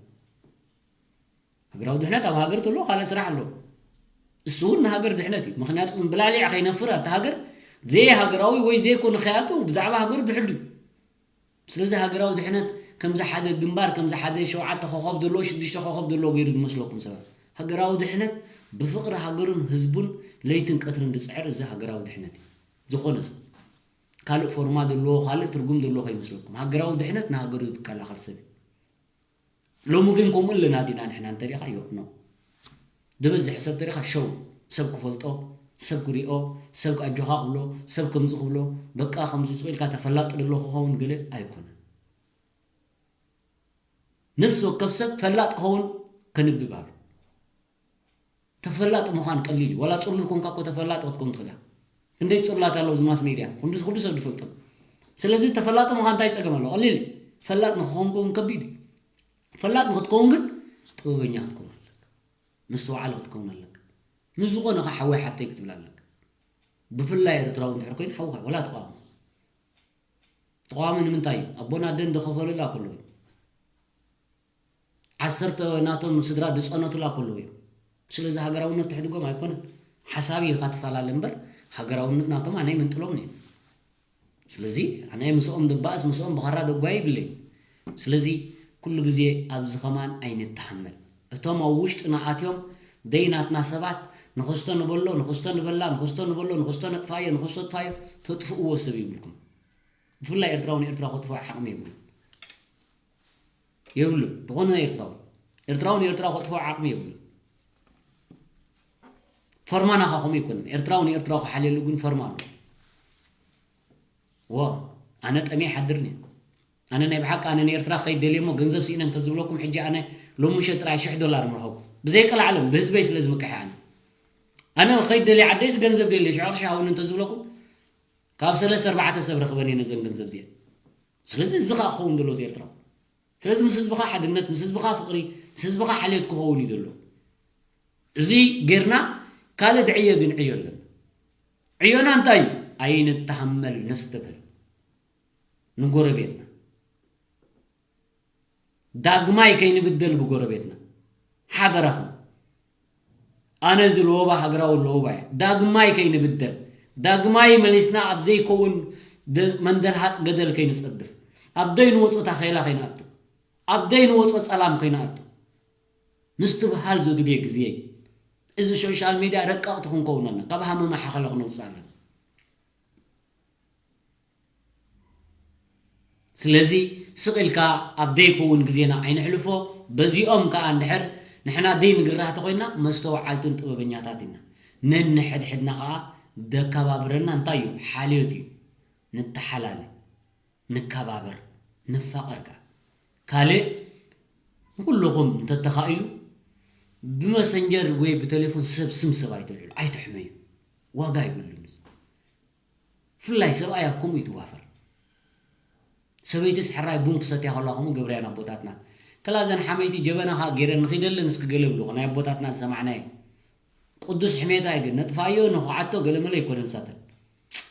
ሃገራዊ ድሕነት ኣብ ሃገር ተሎ ካልእ ስራሕ ኣሎ። እሱ እውን ንሃገር ድሕነት እዩ። ምኽንያቱ እምብላሊዕ ከይነፍር ኣብቲ ሃገር ዘይሃገራዊ ወይ ዘይኮነ ከይኣቱ ብዛዕባ ሃገሩ ድሕሉ እዩ። ስለዚ ሃገራዊ ድሕነት ከምዚ ሓደ ግንባር፣ ከምዚ ሓደ ሸውዓተ ኮኸብ ዘለዎ፣ ሽዱሽተ ኮኸብ ዘለዎ ገይሩ ዝመስለኩም ሰባት። ሃገራዊ ድሕነት ብፍቕሪ ሃገሩን ህዝቡን ለይትን ቀትርን ዝጽዕር፣ እዚ ሃገራዊ ድሕነት እዩ። ዝኾነ ሰብ ካልእ ፎርማ ዘለዎ፣ ካልእ ትርጉም ዘለዎ ከይመስለኩም። ሃገራዊ ድሕነት ንሃገሩ ዝከላኸል ሰብ እዩ። ሎሚ ግን ከምኡ ኣለና ዲና ንሕና እንተሪኢኻዮ? ኖ። ዝበዝሕ ሰብ ተሪኻ ሸው፣ ሰብ ክፈልጦ፣ ሰብ ክሪኦ፣ ሰብ ኣጆኻ ክብሎ፣ ሰብ ከምዚ ክብሎ፣ በቃ ከምዚ ስቕ ኢልካ ተፈላጢ ደሎ ክኸውን ገለ ኣይኮነን። ነፍሲ ወከፍ ሰብ ፈላጥ ክኸውን ከንብብ ኣሎ። ተፈላጢ ምዃን ቀሊል እዩ። ዋላ ጽሉል ኮንካ እኮ ተፈላጢ ክትከውን ትኽእል ኢኻ። ክንደይ ጽሉላት ኣለዉ እዚ ማስ ሜድያ፣ ክንዲ ኩሉ ሰብ ዝፈልጦም። ስለዚ ተፈላጢ ምዃን እንታይ ጸገም ኣለዎ? ቀሊል እዩ። ፈላጥ ንኽኸውን ከውን ከቢድ እዩ። ፈላጥ ንኽትከውን ግን ጥበበኛ ክትከውን ኣለካ። ምስትውዓል ክትከውን ኣለካ። ምስ ዝኾነ ኸዓ ሓወይ ሓብተይ ክትብል ኣለካ። ብፍላይ ኤርትራዊ እንድሕር ኮይኑ ሓውኻ ወላ ተቃዋሚ። ተቃዋሚ ንምንታይ እዩ? ኣቦን ኣደን ዝኸፈሉላ ከለዉ እዮም። ዓሰርተ ናቶም ስድራ ዝጸነቱላ ከለዉ እዮም። ስለዚ ሃገራውነት ትሕድጎም ኣይኮነን። ሓሳብ እዩ ኢኻ ትፈላለ እምበር ሃገራውነት ናቶም ኣነ ይምንጥሎም ነይሩ። ስለዚ ኣነ ምስኦም ድባእስ ምስኦም ብኻራ ደጓይ ይብለይ። ስለዚ ኩሉ ግዜ ኣብዚ ከማን ኣይንተሃመል። እቶም ኣብ ውሽጥና ኣትዮም ደይናትና ሰባት ንኽስቶ ንበሎ ንኽስቶ ንበላ ንኽስቶ ንበሎ ንኽስቶ ነጥፋዮ ንኽስቶ ጥፋዮ ተጥፍእዎ ሰብ ይብልኩም። ብፍላይ ኤርትራዊ ንኤርትራ ከጥፍኦ ዓቕሚ የብሉን። የብሉን። ዝኾነ ኤርትራዊ ኤርትራዊ ንኤርትራ ከጥፍኦ ዓቕሚ የብሉን። ፈርማናኻ ከምኡ ይኮንን። ኤርትራዊ ንኤርትራዊ ክሓልየሉ ግን ፈርማ ኣሎ። ዎ ኣነ ጠሜ ሓድርኒ ኣነ ናይ ብሓቂ ኣነ ንኤርትራ ከይደልየ እሞ ገንዘብ ስኢነ እንተዝብለኩም ሕጂ ኣነ ሎሚ ምሸት ጥራይ ሽሕ ዶላር ምረኸብኩ ብዘይቀላዕለም ብህዝበይ ስለ ዝምክሐ ኣነ ኣነ ከይደልየ ዓደይስ ገንዘብ ደልየ ሽሕ ቅርሺ ሃውኒ እንተዝብለኩም ካብ ሰለስተ ኣርባዕተ ሰብ ረኽበን እየ ነዘን ገንዘብ እዚአን ስለዚ እዚ ከዓ ክኸውን ዘሎ እዚ ኤርትራዊ ስለዚ ምስ ህዝብኻ ሓድነት ምስ ህዝብኻ ፍቅሪ ምስ ህዝብኻ ሓልዮት ክኸውን እዩ ዘሎ እዚ ጌርና ካልእ ድዕየ ግን ዕዮ ኣለና ዕዮና እንታይ እዩ ኣይንተሃመል ነስተብህል ንጎረቤትና ዳግማይ ከይንብደል ብጎረቤትና ሓደራኹም ኣነ እዚ ለወባ ሃገራዊ ለወባ እየ ዳግማይ ከይንብደል ዳግማይ መሊስና ኣብ ዘይከውን መንደልሃፅ ገደል ከይንፀድፍ ኣብ ደይ ንወፆ ታኸላ ከይንኣቱ ኣብ ደይ ንወፆ ፀላም ከይንኣቱ ምስትብሃል ዘድልዮ ግዜ እዩ እዚ ሶሻል ሚድያ ረቀቕቲ ክንከውን ኣለና ካብ ሃመማ ሓኸለ ክነውፅእ ኣለና ስለዚ ስቕ ኢልካ ኣብ ደይከውን ግዜና ኣይነሕልፎ በዚኦም ከኣ እንድሕር ንሕና ደይንግራህ ተኾይንና መስተውዓልትን ጥበበኛታት ኢና ነንሕድሕድና ከኣ ደከባብረና እንታይ እዩ ሓልዮት እዩ ንተሓላለ ንከባበር ንፋቐር ከኣ ካልእ ንኩልኹም እንተተኻኢሉ ብመሰንጀር ወይ ብቴሌፎን ሰብ ስም ሰብ ኣይተልዕሉ ኣይትሕመዩ ዋጋ ይብሉን ብፍላይ ሰብኣይ ኣብ ከምኡ ይትዋፈር። ሰበይትስ ሕራይ ቡን ክሰትያ ከላ ከምኡ ገብረያን ኣቦታትና። ከላ እዘን ሓመይቲ ጀበና ከኣ ገይረን ንኺደለን እስኪ ገለ ብልኹ ናይ ኣቦታትና ዝሰማዕናዮ። ቅዱስ ሕሜታ እዩ ግን ነጥፋዮ ንኹዓቶ ገለመለ ኣይኮነን ሳተን።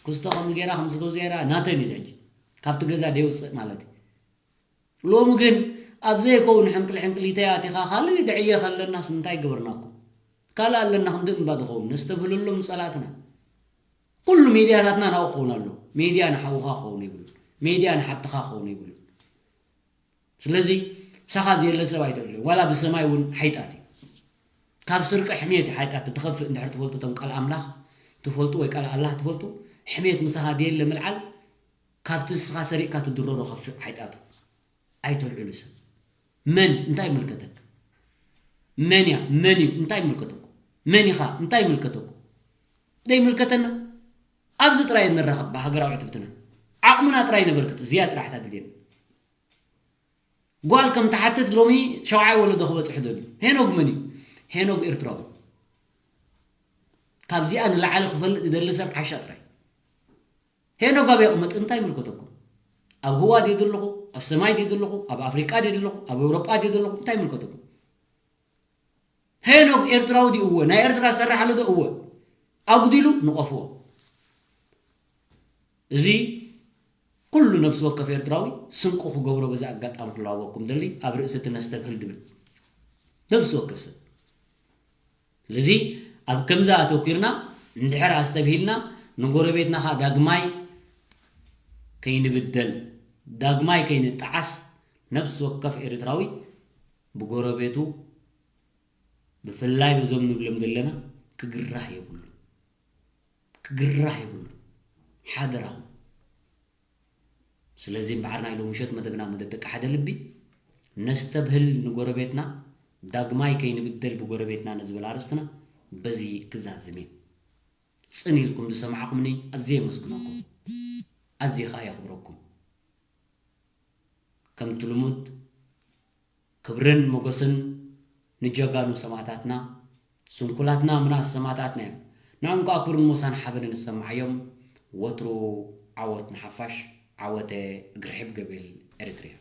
ክስቶ ከምዚ ገይራ ከምዚ ገይራ ናተን እዩ ሕጂ። ካብቲ ገዛ ደይወፅእ ማለት እዩ። ሎሚ ግን ኣብ ዘይከውን ሕንቅል ሕንቅሊተይ ኣቲኻ ካልእ ድዕየ ከለናስ እንታይ ገበርናኩም? ካልእ ኣለና ክንዲ እምባ ዝኸውን ነስተብህለሎም ንጸላእትና። ኩሉ ሜድያታትና ናብኡ ክኸውን ኣለዎ። ሜድያ ንሓውኻ ክኸውን የብሉን። ሜድያ ንሓብትኻ ክኸውን የብሉን። ስለዚ ምሳኻ ዘየለ ሰብ ኣይትዕልዮ። ዋላ ብሰማይ እውን ሓይጣት እዩ። ካብ ስርቂ ሕሜት እዩ ሓይጣት ትኸፍእ እንድሕር ትፈልጡ እቶም ቃል ኣምላኽ ትፈልጡ ወይ ቃል ኣላህ ትፈልጡ ሕሜት ምሳኻ ዘየለ ምልዓል ካብቲ ንስኻ ሰሪቕካ ትድረሮ ከፍእ ሓይጣቱ ኣይተልዕሉ ሰብ መን እንታይ ይምልከተካ መን እያ መን እዩ እንታይ ይምልከተኩ መን ኢኻ እንታይ ይምልከተኩ ዘይምልከተና ኣብዚ ጥራይ ንራኸብ ብሃገራዊ ዕትብትና ዓቕምና ጥራይ ነበርክት እዚያ ጥራሕ እታ ድልየና ጓል ከም ትሓትት ሎሚ ሸውዓይ ወለዶ ክበፅሕ ደልዩ ሄኖግ መን እዩ ሄኖግ ኤርትራዊ ካብዚኣ ንላዕሊ ክፈልጥ ዝደሊ ሰብ ዓሻ ጥራይ ሄኖግ ኣበይ ይቕመጥ እንታይ ይምልከተኩም ኣብ ህዋ ድየ ዘለኹ ኣብ ሰማይ ድየ ዘለኹ ኣብ ኣፍሪቃ ድየ ዘለኹ ኣብ ኤውሮጳ ድየ ዘለኹ እንታይ ይምልከተኩም ሄኖግ ኤርትራዊ ድዩ እወ ናይ ኤርትራ ዝሰርሕ ኣሎ ዶ እወ ኣጉዲሉ ንቐፍዎ እዚ ኩሉ ነብሲ ወከፍ ኤርትራዊ ስንቁ ክገብሮ በዚ ኣጋጣሚ ክለዋወኩም ደሊ ኣብ ርእሲ እቲ ነስተብህል ድብል ነብሲ ወከፍ ሰብ ስለዚ ኣብ ከምዚ ኣተኲርና እንድሕር ኣስተብሂልና ንጎረቤትና ኸዓ ዳግማይ ከይንብደል ዳግማይ ከይንጠዓስ ነብሲ ወከፍ ኤርትራዊ ብጎረቤቱ ብፍላይ በዞም ንብሎም ዘለና ክግራህ የብሉን ክግራህ የብሉን ሓደራኹም ስለዚ እምበዓር ናይ ሎምሸት መደብና መደብ ደቂ ሓደ ልቢ ነስተብህል ንጎረቤትና ዳግማይ ከይንብደል ብጎረቤትና ንዝብል ኣርእስትና በዚ ክዛዝም እየ። ጽን ኢልኩም ዝሰማዕኹምኒ ኣዝየ የመስግነኩም፣ ኣዝየ ኸኣ የኽብረኩም። ከምቲ ልሙድ ክብርን ሞገስን ንጀጋኑ ሰማእታትና፣ ስንኩላትና ምናስ ሰማእታትና እዮም። ንዖም ከኣ ክብርን ሞሳን ሓበንን ይሰምዓዮም። ወትሩ ዓወት ንሓፋሽ፣ ዓወተ እግሪ ሕብ ገብል ኤሪትሪያ።